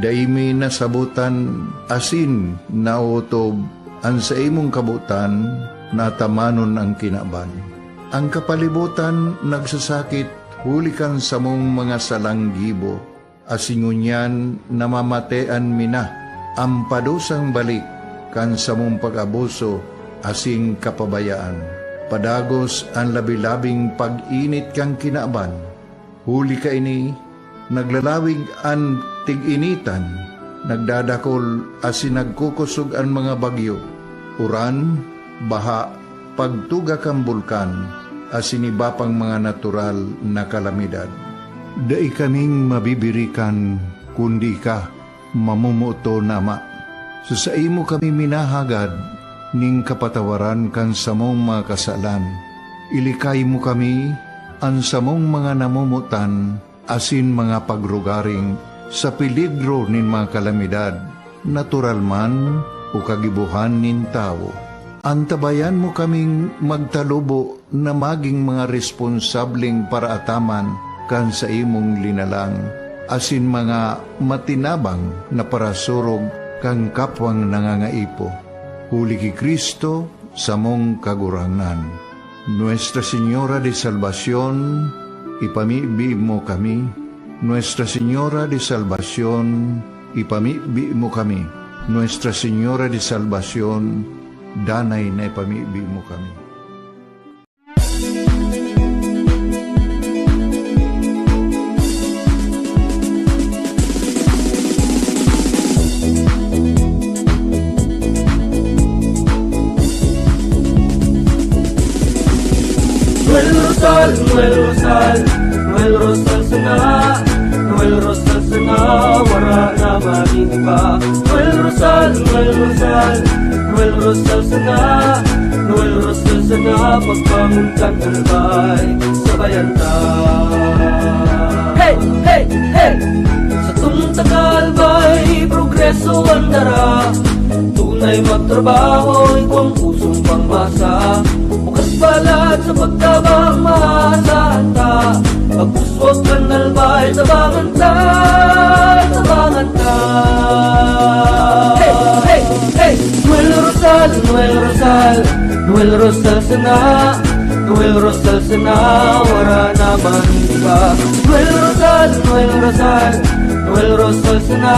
Dai mi nasabotan asin naotob an saimong kabotan na atamanon an kinaban. An kapalibotan nagsasakit huli kan samong mga salang gibo, asin ngunyan namamatean mi na an padusang balik kan samong pag-abuso asin kapabayaan. Padagos an labi-labing pag-init kan kinaban. Huli kaini, naglalawig an tig-initan, nagdadakol asin nagkukosog an mga bagyo, uran, baha, pagtuga kan bulkan, asin iba pang mga natural na kalamidad. Dai kaming mabibirikan, kundi ika, mamomoton na Ama. Sa saimo kami minahagad nin kapatawaran kan samong mga kasalan. Ilikay mo kami, an samong mga namomotan, asin mga pagrugaring sa peligro nin mga kalamidad, natural man o kagibohan nin tawo. Antabayan mo kaming magtalubo na magin mga responsableng paraataman kan saimong linalang, asin mga matinabang na parasurog kan kapwang nangangaipo. Huli ki Cristo, samong Kagurangnan. Nuestra Señora de Salvacion, ipamibi mo kami. Nuestra Señora de Salvacion, ipamibi mo kami. Nuestra Señora de Salvacion, danay na ipamibi mo kami. Noel Rosal, Noel Rosal sana, Noel Rosal sana, wara na man nin iba. Noel Rosal, Noel Rosal, Noel Rosal sana, Noel Rosal sana, pagbangon kan Albay, sabayan ta. Hey, hey, hey! Sa tungtang Albay, progreso ang dara. Tunay magtrabaho, ikaw ang pusong pangmasa. Bukas palad sa pagtabang, maasahan ta. Pagpuswag kan Albay, tabangan ta, tabangan ta. Hey, hey, hey! Noel Rosal, Noel Rosal, Noel Rosal sana, Noel Rosal sana, wara na man iba. Noel Rosal, Noel Rosal, Noel Rosal sana,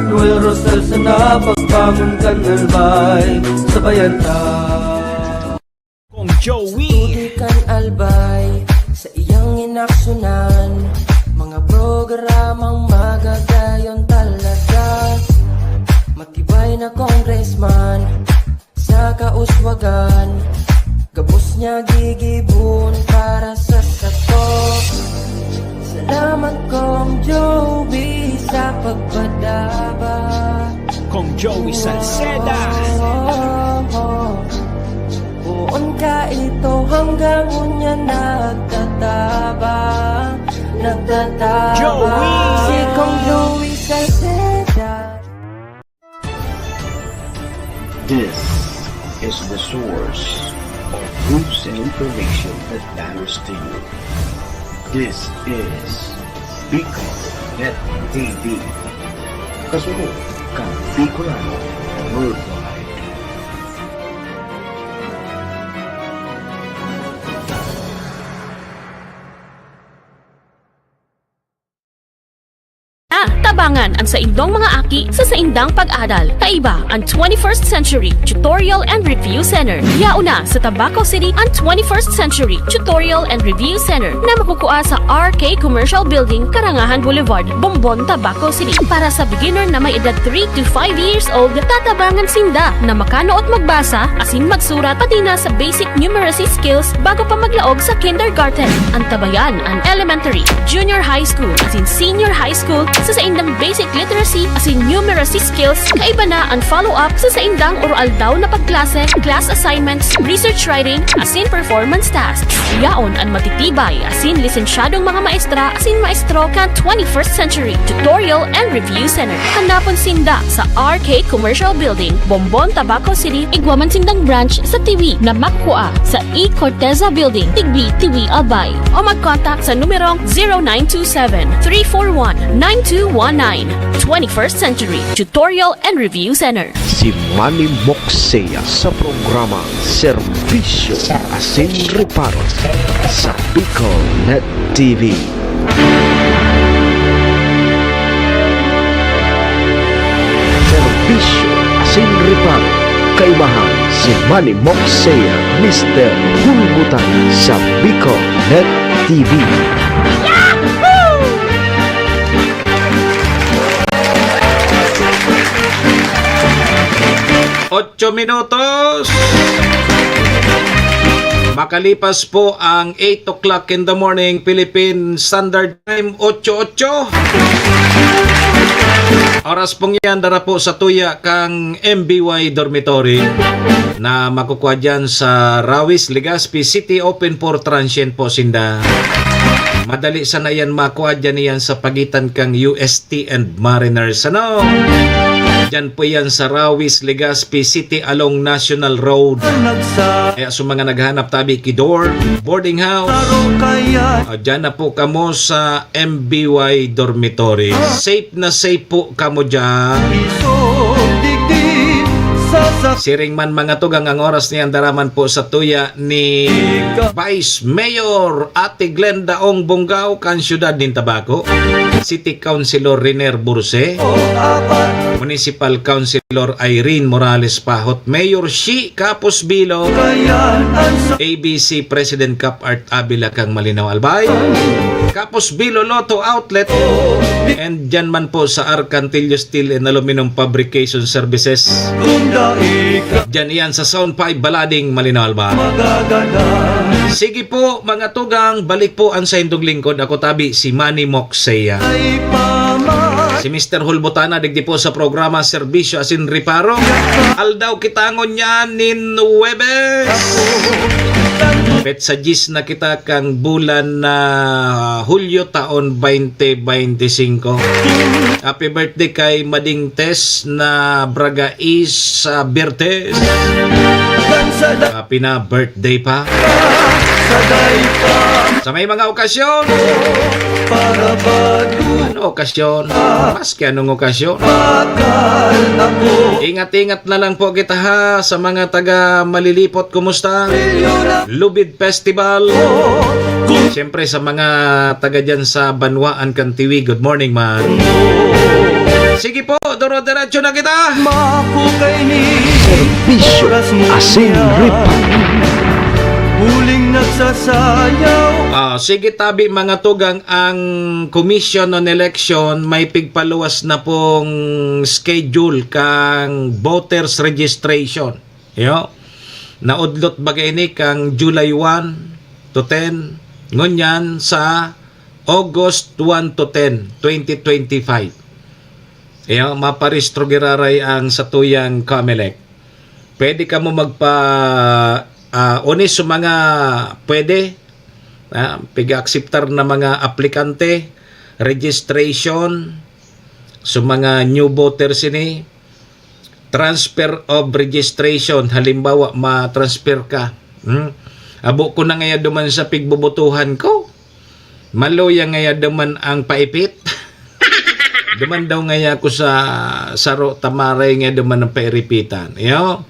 Noel Rosal sana, pagbangon kan Albay, sabayan ta. Kong Joey. Tubig kan Albay, sa iyang inaksyonan, mga programang magagayon talaga. Matibay na congressman, sa kauswagan, gabos niya gigibon para sa sato. Salamat, Kong Joey, sa pagpadaba. Kong Joey Salceda. Oh, oh, oh. Poon ka ito hanggang unya nagtatabang, nagtatabang. Joey. Si Kong Joey Salceda. This is the source of news and information that matters to you. This is Bicol Net T V. Kasunod kan Bicolano Worldwide. Ah, tabangan an saindong mga aki sa saindang pag-adal. Kaiba an twenty-first Century Tutorial and Review Center. Yaon na sa Tabaco City an twenty-first Century Tutorial and Review Center na makukua sa R K Commercial Building, Karangahan Boulevard, Bombon, Tabaco City. Para sa beginner na may edad three to five years old, tatabangan sinda na makanood magbasa asin magsurat, pati na sa basic numeracy skills bago pa maglaog sa kindergarten. Antabayan an elementary, junior high school, asin senior high school sa saindang basic literacy asin numeracy skills. Kaiba na an follow-up sa saindang oro-aldaw na pagklase, class assignments, research writing, asin performance tasks. Yaon an matitibay asin lisensyadong mga maestra asin maestro kan twenty-first Century Tutorial and Review Center. Hanapon sinda sa R K Commercial Building, Bombon, Tabaco City. Igwa man sindang branch sa Tiwi na makukua sa E Corteza Building, Tigbi, Tiwi, Albay. O mag-contact sa numerong zero nine two seven, three four one, nine two one nine. Twenty-first Century Tutorial and Review Center. Si Manny Moksea sa programa Serbisyo asin Reparo sa Bicol Net T V. Serbisyo asin Reparo, kaibahan si Manny Moksea, Mister Hulbutan sa Bicol Net T V. Ocho minutos. Makalipas po ang eight o'clock in the morning, Philippine Standard Time, ocho ocho. Oras pong yan, dara po sa tuya kang M B Y Dormitory na makukua dyan sa Rawis, Legazpi City, open for transient po sinda. Madali sana yan makua dyan, yan sa pagitan kang U S T and Mariners, ano? Diyan po yan sa Rawis, Legazpi City along National Road. Kaya sa mga naghahanap tabi ki dorm, boarding house, ah, diyan na po kamo sa M B Y Dormitory. Safe na safe po kamo diyan. Siring man mga tugang, ang oras niyan dara man po sa tuya ni Vice Mayor Ate Glenda Ong Bongao kan siyudad nin Tabaco, City Councilor Riner Burse, Municipal Councilor Irene Morales Pahot, Mayor Shi Kapos Bilo, A B C President Cap Art Avila kang Malinao Albay, Kapos Bilo Lotto Outlet, and dyan man po sa Arcantillo Steel and Aluminum Fabrication Services. Diyan iyan sa Sound five Balading, Malinalba. Sige po, mga tugang, balik po ang saindong lingkod. Ako tabi, si Manny Moxea. Si Mister Hulbutana, digdi po sa programa Serbisyo asin Reparo. Aldaw kita ngunyan nin Huwebes. Petsa diyes na kita kang bulan na Hulyo taon twenty twenty-five. Happy birthday kay Mading Tess na Braga East, ah, Birtes. Happy na birthday pa. Sa may mga okasyon. Ano okasyon? Maski anong okasyon. Ingat-ingat na lang po kita ha, sa mga taga Malilipot, kumusta? Lubid Festival. Siyempre sa mga taga dyan sa Banwaan kan Tiwi, good morning man. Sige po, duro-diretso na kita. Maapukay ni Serbisyo asin Reparo. Huling nagsasayaw. Ah, sige tabi, mga tugang, ang Commission on Election may pigpaluwas na pong schedule kang voters registration. Yo. Naudlot baga ini kang July one to ten, ngunyan sa August one to ten, twenty twenty-five. Iyo, maparehistro giraray ang satuyang Comelec. Pwede kamo magpa, ah, unis sa mga pwede, ah, pig-akseptar na mga aplikante, registration, sa mga new voters ini, transfer of registration, halimbawa, ma-transfer ka. Hmm? Abo ko na ngaya duman sa pigbobotohan ko. Maluya ngaya duman ang paipit. Duman daw ngaya ko sa saro ta maray ngaya duman ang pairipitan. Iyo.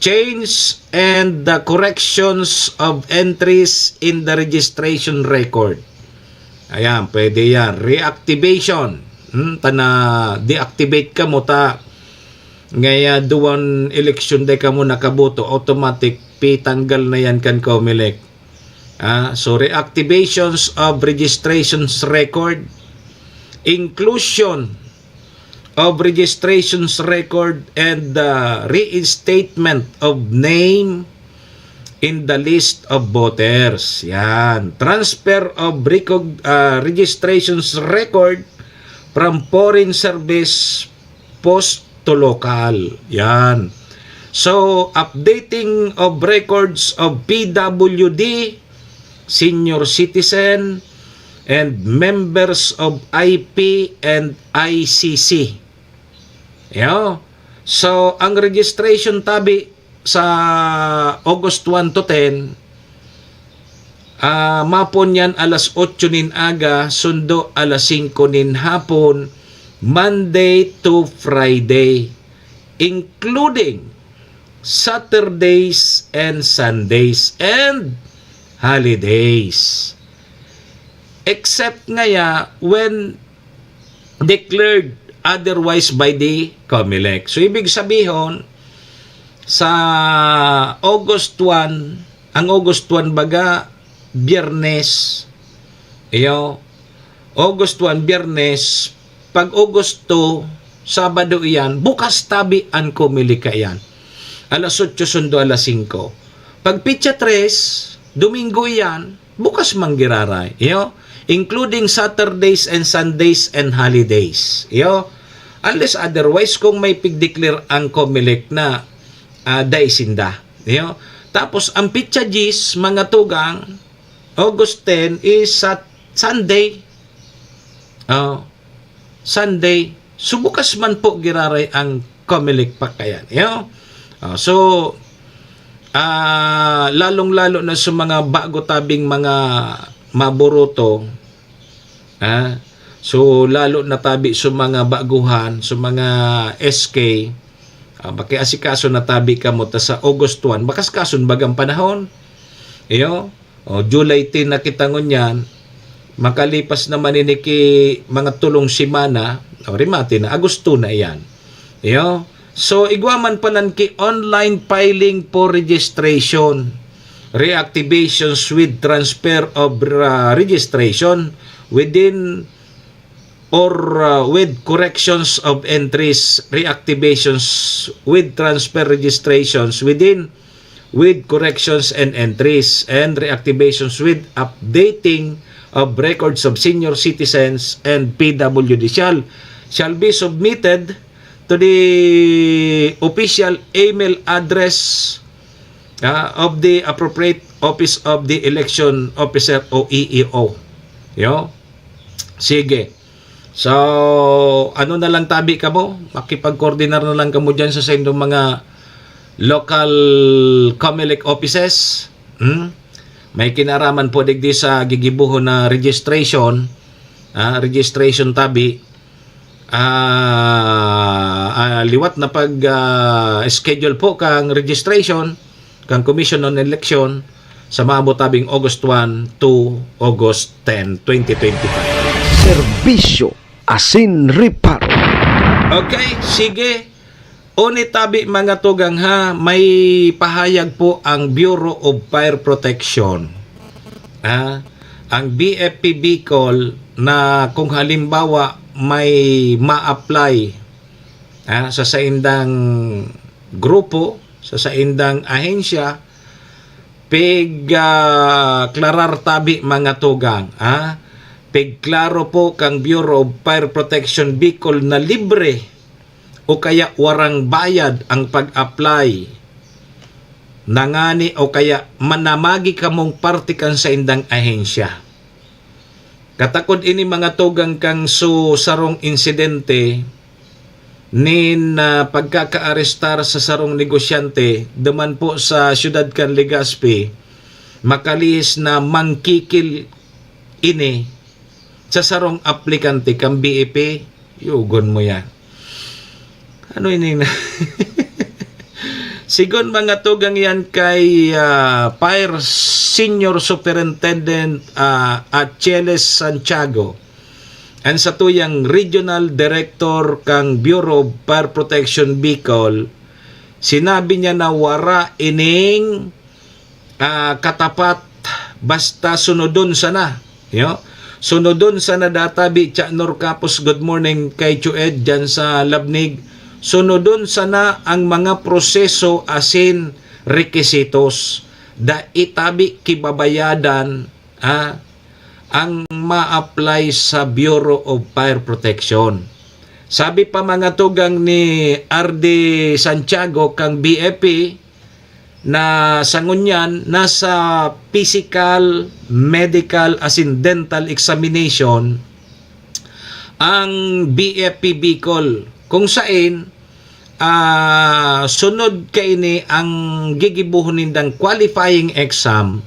Change and the corrections of entries in the registration record. Ayan, pwede yan. Reactivation. Hmm, ta na-deactivate kamo ta ngaya duwan eleksyon day kamo nakaboto, automatic, pitanggal na yan kan Comelec. Ah, so, reactivations of registrations record, inclusion of registrations record, and the reinstatement of name in the list of voters. Yan. Transfer of recog-, ah, registrations record from foreign service post to local. Yan. So, updating of records of P W D, senior citizen, and members of I P and I C C. Yo. So, ang registration tabi sa August one to ten, ah, mapon yan alas otso nin aga, sundo alas singko nin hapon, Monday to Friday, including Saturdays and Sundays and holidays. Except ngaya when declared otherwise by the Comelec. So, ibig sabihon, sa August one, ang August one baga, Biyernes, iyo, August one, Biyernes, pag August two, Sabado iyan, bukas tabi an Comelec iyan. Alas otso sundo alas singko. Pag petsa tres, Domingo iyan, bukas man giraray, iyo, including Saturdays and Sundays and holidays, iyo. Unless otherwise, kung may pig-declare ang Comelec na, ah, dai sinda, iyo. Tapos, ang petsa diyes, mga tugang, August ten is Sat-, Sunday. Oh, Sunday. So, bukas man po giraray ang Comelec pa kayan, iyo. Ah, so, ah, lalong-lalo na sa mga bago tabing mga maburuto, ah, so, lalo na tabi sa mga baguhan, sa mga S K, ah, makiasikaso na tabi kamo ta sa August one, bakas kason bagang panahon, iyo. O, July ten na kita ngunyan, makalipas naman ini ki mga tolong semana, o, remate na, Agosto na iyan. Iyo. So, igwa man palan ki online filing for registration, reactivations with transfer of, uh, registration within or uh, with corrections of entries, reactivations with transfer registrations within with corrections and entries and reactivations with updating of records of senior citizens and P W D shall, shall be submitted to the official email address uh, of the appropriate office of the election officer o E E O. Yo? Sige. So, ano na lang tabi kamo? Makipag-coordinar na lang kamo dyan sa saindong mga local Comelec offices. Hmm? May kinaraman po digdi sa gigibuhon na registration. Ah, registration tabi. Ah, ah, liwat na pag ah, schedule po kang registration kang Commission on Election sa maabot tabing August one to August ten, twenty twenty-five. Serbisyo asin reparo. Okay, sige. Uni tabi mga tugang ha, may pahayag po ang Bureau of Fire Protection. Ah, ang B F P Bicol na kung halimbawa may ma-apply ah, sa saindang grupo, sa saindang ahensya, pig ah, klarar tabi mga tugang. Ah? Pigklaro po kang Bureau of Fire Protection Bicol na libre o kaya warang bayad ang pag-apply nangani o kaya manamagi kamong parte kan saindang ahensya. Katakod ini mga tugang kang su sarong insidente nin ah, pagkakaarestar sa sarong negosyante duman po sa siyudad kan Legazpi, makalihis na mangkikil ini sa sarong aplikante kan B F P. Yugon mo yan. Ano ini na? Sigon mga tugang yan kay ah, Fire Senior Superintendent ah, Acheles Santiago, ang satuyang Regional Director kang Bureau of Fire Protection Bicol, sinabi niya na wara ining ah, katapat, basta sunodon sana. Yo? Sunodon sana data bi Cha Nor Capos, good morning kay Chued dyan sa Labnig. Sunodon sana ang mga proseso asin requisitos. Da itabi kibabayadan ah, ang ma-apply sa Bureau of Fire Protection. Sabi pa mga tugang ni R D Santiago kang B F P, na sa ngunyan nasa physical, medical asin dental examination ang B F P Bicol, kung sain ah, sunod kaini ang gigibohon nindang qualifying exam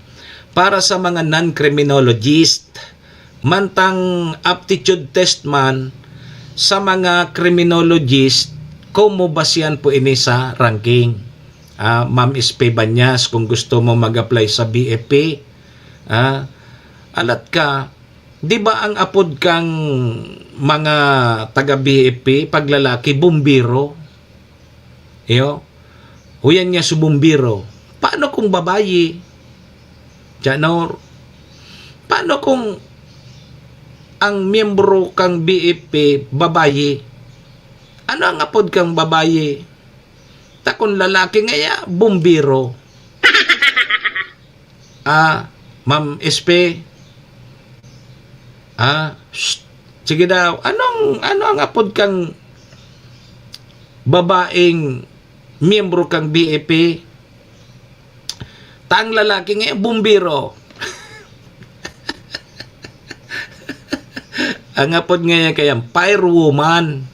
para sa mga non-criminologist, mantang aptitude test man sa mga criminologist, kung mobasihan po ini sa ranking. Ah, Ma'am Espe Banyas, kung gusto mo mag-apply sa B F P, ah, alat ka, di ba ang apod kang mga taga B F P, pag lalaki, bumbiro? Iyo, huyan niya su bumbiro. Paano kung babayi? Janor, paano kung ang miyembro kang B F P babayi? Ano ang apod kang babayi? Ta kun lalaki ngaya, bumbiro. Ah, Ma'am S P. Ah, shh. Sige daw. Anong, ano ang apod kang babaeng miyembro kang B F P? Ta ang lalaki ngaya, bumbiro. Ang apod ngaya kaya, firewoman.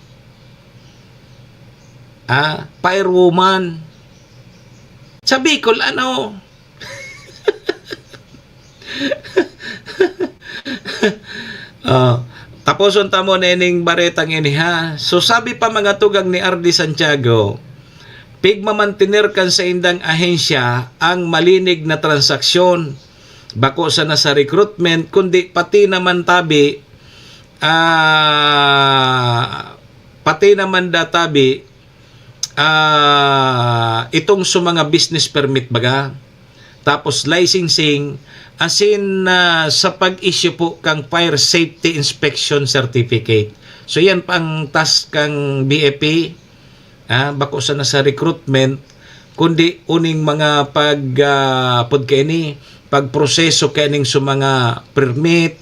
Ah, firewoman. Sa Bicol, ano? Ah, taposon ta mo na ining baretang ini, ha. So, sabi pa mga tugang ni R D Santiago, pigmamantener kan saindang ahensya ang malinig na transaksyon. Bako sana sa recruitment, kundi pati naman tabi, ah, pati naman da tabi, ah, itong sa mga business permit baga. tapos licensing, asin, ah, sa pag-issue po kang fire safety inspection certificate. So, yan pa ang task kang B F P, ah, bako sana sa recruitment, kundi uning mga pag, ah, pod kaini, pagproseso kaining sa mga permit,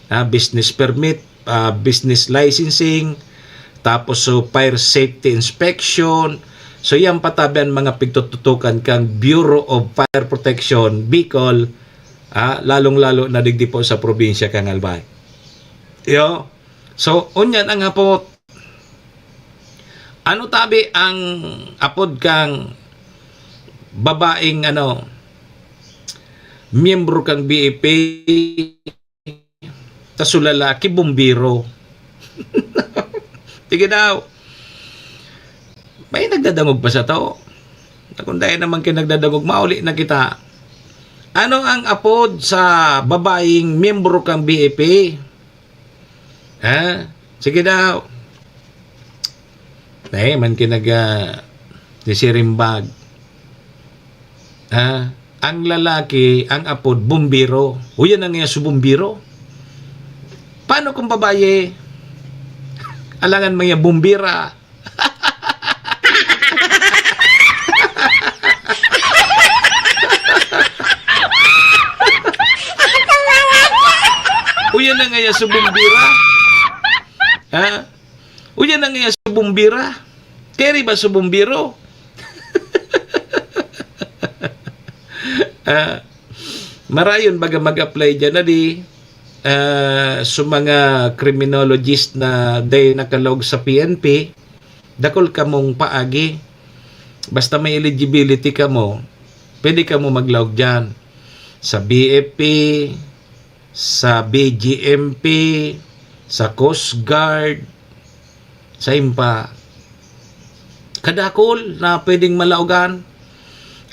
ah, business permit, ah, business licensing, tapos so fire safety inspection. So, yan patabi ang mga pigtututukan kang Bureau of Fire Protection, Bicol, ah, lalong-lalo na digdi po sa probinsya kang Albay. Yo. So, unyan ang hapot. Ano tabi ang apod kang babaeng, ano, miyembro kang B F P, ta su lalaki, bumbiro? Sige daw. May nagdadangog pa sa to. Kung dahil naman kayo nagdadangog, mauli na kita. Ano ang apod sa babaeng miyembro kang B F P? Ha? Sige daw. Eh, man kinaga ni Sirimbag. Ha? Ang lalaki, ang apod, bumbiro. Uyan na nga su bumbiro. Paano kung babae? Alangan mga bumbira. Uyan na nga su bumbira. Ha? Uyan na nga su bumbira. Kaya ba su bumbiro? Ah, marayon baga mag-apply dyan na di, ah, sa mga criminologist na day nakalog sa P N P, dakul kamong paagi. Basta may eligibility kamo, pwede kamo maglaog dyan. Sa B F P, sa B G M P, sa Coast Guard, sa impa. Kadakol na pwedeng malaogan.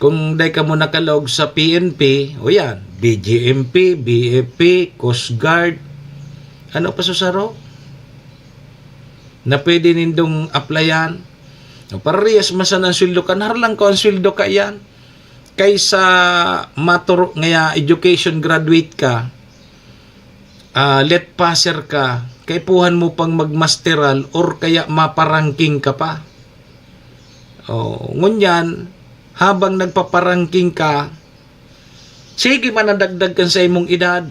Kung day kamo nakalaog sa P N P, o yan, B G M P, B F P, Coast Guard, ano pa susaro? Na pwede nindong applyan. O, parehas man sana ang sweldo ka, naharlang ko ang sweldo ka yan. Kaysa maturo ngaya education graduate ka, ah, let passer ka, kaipuhan mo pang magmasteral or kaya maparangking ka pa. O, ngunyan, habang nagpaparangking ka, sige man nadagdag kan sa imong edad.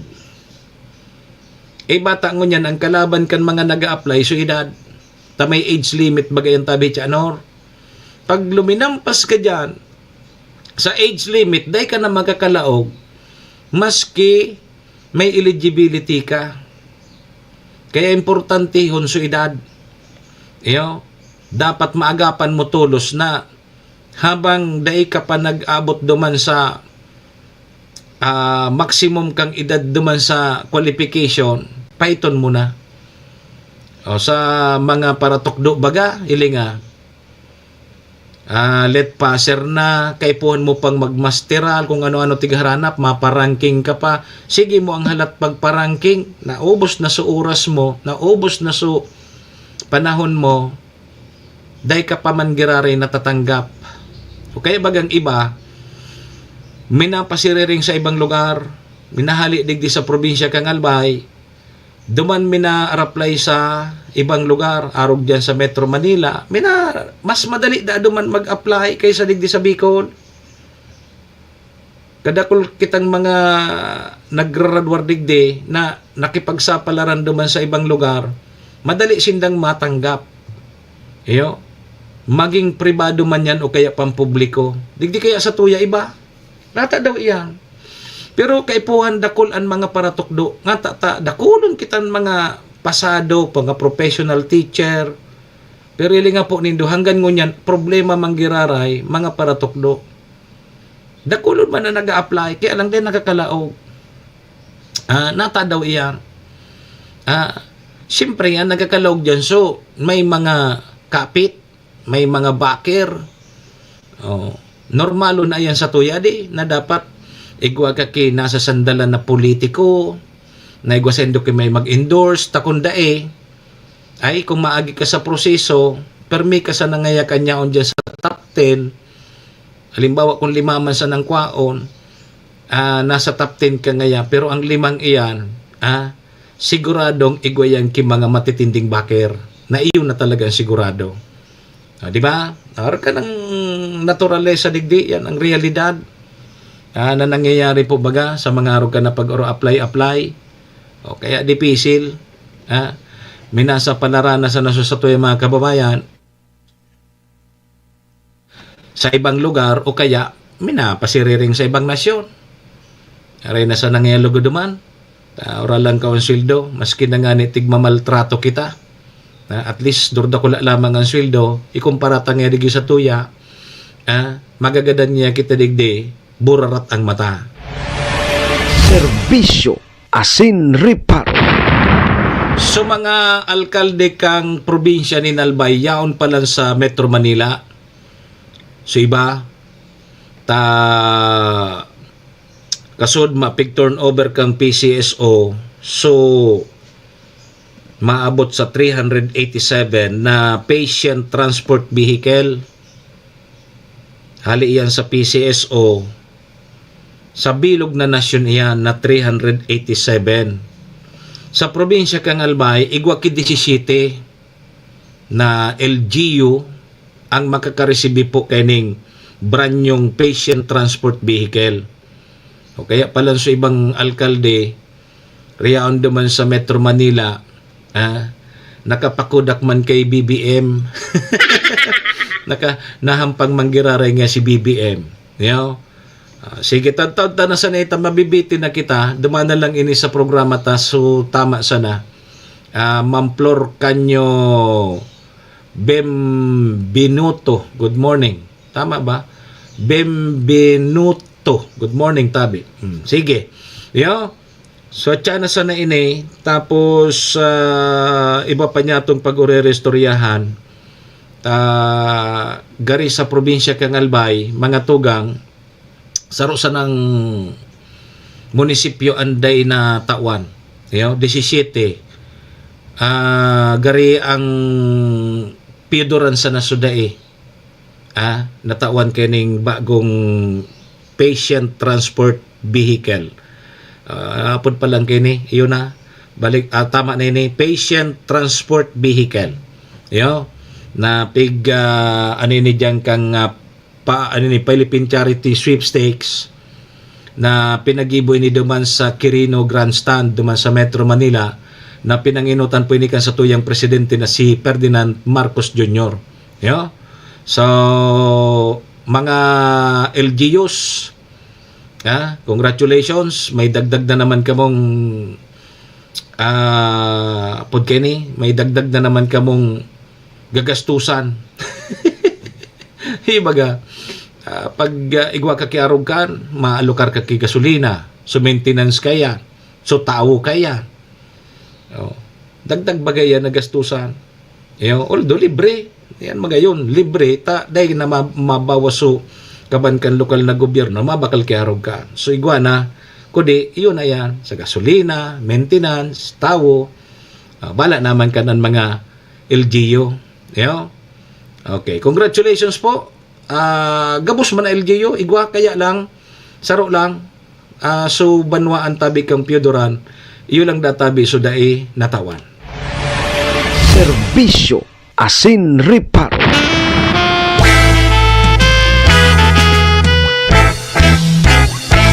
Eh, bata ngunyan, ang kalaban kan mga nag-a-apply, so edad. Ta may age limit, bagay ang tabi, Chanor. Pag luminampas ka dyan, sa age limit, dai ka na magkakalaog, maski may eligibility ka. Kaya importantehon su edad. Iyo, dapat maagapan mo tolos na habang dai ka pa nag-abot duman sa, ah, maximum kang edad duman sa qualification, paiton mo na. O, sa mga paratukdo baga, ilinga, ah, let passer na, kaipuhan mo pang magmasteral, kung ano-ano tigharanap, maparangking ka pa. Sige mo ang halat pagparangking, naubos na su oras mo, naubos na su panahon mo, dai ka pa man giraray natatanggap. O kaya bagang iba, minapasiriring sa ibang lugar, minahali digdi sa probinsya kang Albay, duman mina-apply sa ibang lugar, arog diyan sa Metro Manila, mina-, mas madali da duman mag-apply kaysa digdi sa Bicol. Kadakul kitang mga nagraradwar digdi na nakipagsapalaran duman sa ibang lugar, madali sindang matanggap. Iyo, maging pribado man yan o kaya pampubliko. Digdi kaya sa tuya iba, nata daw iyan. Pero kaipuhan dakul an mga paratukdo, nga ta, ta dakulon kitang mga pasado, mga professional teacher. Pero ili nga po nindo, hanggang ngunyan, problema manggiraray, mga paratukdo. Dakulon man na nag-a-apply, kaya lang din nakakalaog. Ah, nata daw iyan. Ah, siyempre nga, nagkakalaog dyan. So, may mga kapit, may mga backer. Oh, normal na yan sa tuya di, na dapat igwa ka ki nasa sandalan na politiko, na igwa saindo ki may mag-endorse, ta kung dai, ay kung maagi ka sa proseso, permi ka sa nangayakan yaon dyan sa top ten, halimbawa kung lima man sa nang kwaon, ah, nasa top ten ka ngayan, pero ang limang iyan, ah, siguradong igwa yan ki mga matitinding backer na iyo na talagang sigurado. Ah, di ba? Arog ka ng naturalesa digdi, yan ang realidad, ah, na nangyayari po baga sa mga arog ka na pag-oro-apply-apply. O kaya dipisil, ah, minasa palarana sa naso sa tuyang mga kababayan sa ibang lugar o kaya minapasiriring sa ibang nasyon. Aray na sana nga lugod duman. Ta, ora lang ka ang sweldo, maski na ngani tigmamaltrato kita. Na at least, durdakula lamang ang sweldo, ikumpara ta nga digdi sa tuya, ah, magagadan niya kita digdi, burarat ang mata. Serbisyo asin reparo. So, mga alkalde kang probinsya nin Albay, yaon pa lang sa Metro Manila. So, iba, ta, kasud mapig turnover kang P C S O. So, maabot sa three hundred eighty-seven na patient transport vehicle. Hali iyan sa P C S O. Sa bilog na nasyon iyan na three hundred eighty-seven. Sa probinsya kang Albay, igwa ki disisiyete na L G U ang makakaresibi po kaining brand nyong patient transport vehicle. O kaya palan sa ibang alkalde, riyaon duman sa Metro Manila, ah, nakapakudak man kay B B M. Naka-, nahampang manggiraray nga si B B M. Yo? Ah, sige, tadtaw ta na sana ita, mabibitin na kita. Duman na lang ini sa programa ta, so tama sana. Ah, Ma'am Flor Canyo Bembinuto, good morning. Tama ba? Bembinuto, good morning, tabi. Hmm, sige. Yo? So, atya na sana ini. Tapos, ah, iba pa niya itong pag-urerestoryahan. Ah, gari sa probinsya kang Albay, mga tugang, saro sanang munisipyo an dai natawan. Yo, disisiyete. Ah, gari ang piyudoran sana so dai. Ah, natawan kaining bagong patient transport vehicle. Ah, apod pa lang kaini, iyo na. Balik, ah, tama na ini, patient transport vehicle. Yo, na pig, ah, ano ini diyan kang, ah, pa, ano ni, Philippine Charity Sweepstakes na pinag-ibo ini duman sa Quirino Grandstand, duman sa Metro Manila, na pinanginutan po ini kan satuyang presidente na si Ferdinand Marcos Junior. Yo? So, mga L G Us, ah, congratulations, may dagdag na naman kamong, ah, apod kaini, may dagdag na naman kamong gagastusan. Ibaga, ah, pag, ah, igwa ka ki arog kan, maalokar ka ki gasolina, so maintenance kaya, so tawo kaya. Oh, dagdag bagay yan na gastusan. Yo, although libre, yan magayon, libre, ta, dai na ma-, mabawas so kaban kan lokal na gobyerno, mabakal ki arog kan. So, igwa na, kundi, iyo na yan, sa gasolina, maintenance, tawo, ah, bala naman kan an mga L G U. Yo? Okay, congratulations po. Ah, gabos man na L G U, igwa, kaya lang, saro lang, ah, so banwaan tabi kang piyudoran, iyo lang databi so dai natawan. Serbisyo asin reparo.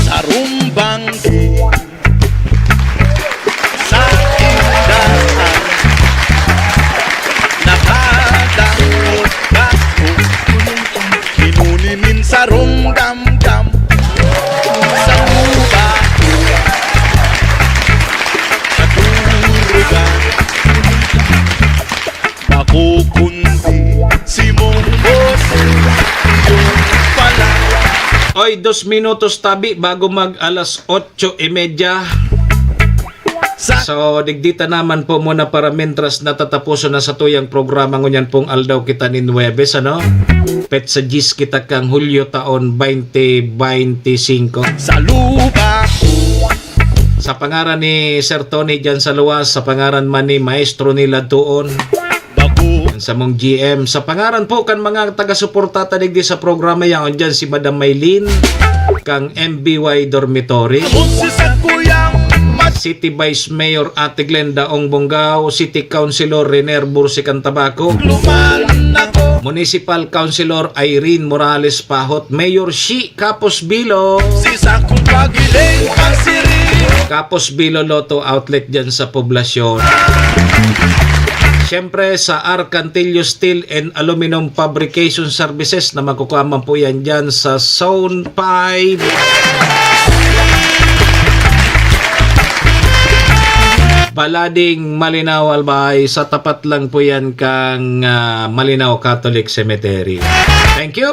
Sarumbang sa indahan, nakadangog ako, minuni nin sarong damdam sa lupa ko, sa turugan. Bako kundi si mong boses, iyo pala. Oy, dos minutos tabi bago mag alas otso y media. Sa So, digdi ta naman po muna para mintras natataposon na satuyang programa ngunyan pong aldaw kita nin Huwebes, ano? Petsa diyes kita kang Hulyo taon twenty twenty-five. Sa lupa ko. Sa pangaran ni Sir Tony dyan sa luwas, sa pangaran man ni Maestro Nila Tuon, Bako. Sa mong G M, sa pangaran po kan mga taga-suporta ta digdi sa programa yan, dyan si Madam Maylene, kan M B Y Dormitory. City Vice Mayor Ate Glenda Ong Bongao, City Councilor Renier Bursican Tabaco, Municipal Councilor Irene Morales Pahot, Mayor Shi Capos Bilo, Capos Bilo Lotto Outlet dyan sa poblasyon. Siyempre, sa Arcantillo Steel and Aluminum Fabrication Services na makukuha man po yan dyan sa Zone five. Balading Malinao, Albay, sa tapat lang po yan kang, ah, Malinao Catholic Cemetery. Thank you.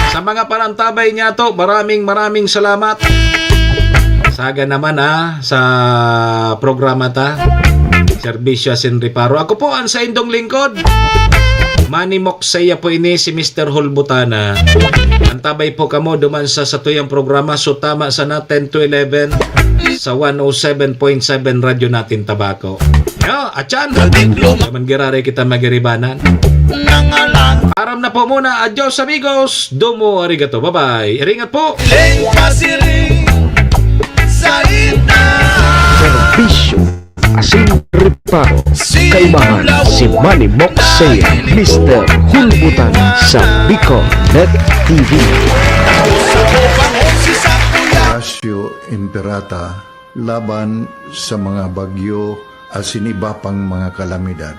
Sa mga panantabay niya to, maraming, maraming salamat. Saga naman, ah, sa programa ta. Serbisyo asin reparo. Ako po ang saindong lingkod, Manny Moksaya po ini, si Mister Hulbutana. Antabay po kamo duman sa satuyang programa, so tama sana ten to eleven sa one oh seven point seven Radyo Natin Tabaco. Yo, atyan! Naman giraray kita magiribanan. Aram na po muna. Adios, amigos. Domo arigato. Bye-bye. Iringat po. Serbisyo asin reparo. Kaimahan si Manny Moksaya, Mister Hulbutan sa Bicol Net T V. Oratio Imperata laban sa mga bagyo asin iba pang mga kalamidad.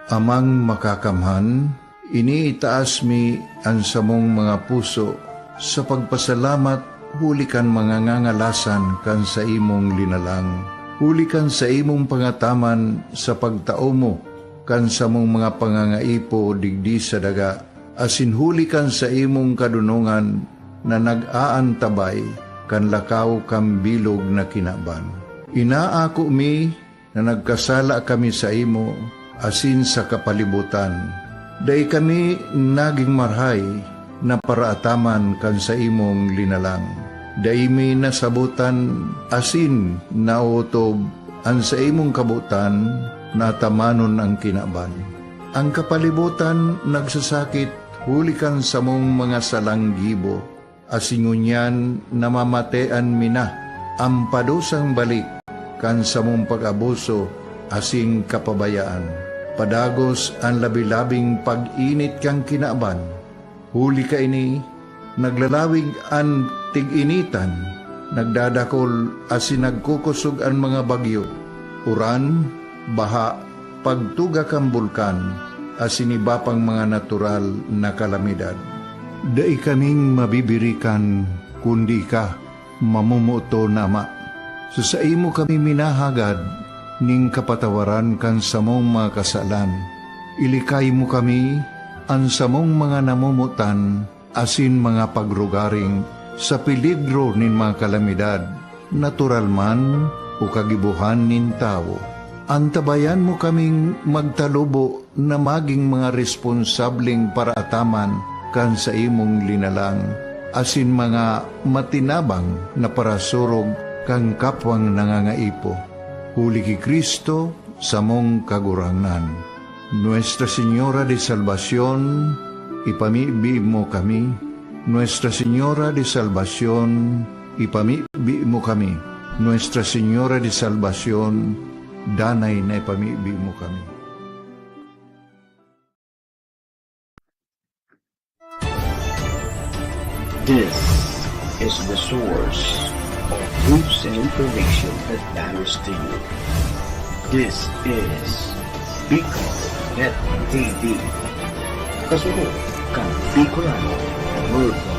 Amang Makakamhan, iniitaas mi an samong mga puso sa pagpasalamat huli kan mga ngangalasan kan saimong linalang, huli kan saimong pangataman sa pagtao mo kan samong mga pangangaipo digdi sa daga, asin huli kan saimong kadonongan na nag-aantabay kan lakaw kan bilog na kinaban. Inaako mi na nagkasala kami saimo asin sa kapalibotan. Dai kami nagin marahay na paraataman kan saimong linalang. Dai mi nasabotan asin naotob an saimong kabotan na atamanon an kinaban. An kapalibotan nagsasakit huli kan samong mga salang gibo, asin ngunyan namamatean mi na an padusang balik kan samong pag-abuso asin kapabayaan. Padagos an labi-labing pag-init kan kinaban. Huli kaini, naglalawig an tig-initan, nagdadakol asin nagkukosog an mga bagyo, uran, baha, pagtuga kan bulkan, asin iba pang mga natural na kalamidad. Dai kaming mabibirikan, kundi ika, mamomoton na Ama. Sa saimo kami minahagad nin kapatawaran kan samong mga kasalan. Ilikay mo kami, an samong mga namomotan, asin mga pagrugaring sa peligro nin mga kalamidad, natural man o kagibohan nin tawo. Antabayan mo kaming magtalubo na magin mga responsableng paraataman kan saimong linalang, asin mga matinabang na parasurog kan kapwang nangangaipo. Huli ki Cristo, samong Kagurangnan. Nuestra Señora de Salvacion, ipamibi mo kami. Nuestra Señora de Salvacion, ipamibi mo kami. Nuestra Señora de Salvacion, danay na ipamibi mo kami. This is the source of news and information that matters to you. This is Bicol Net T V. Kasunod kan Bicolano Worldwide.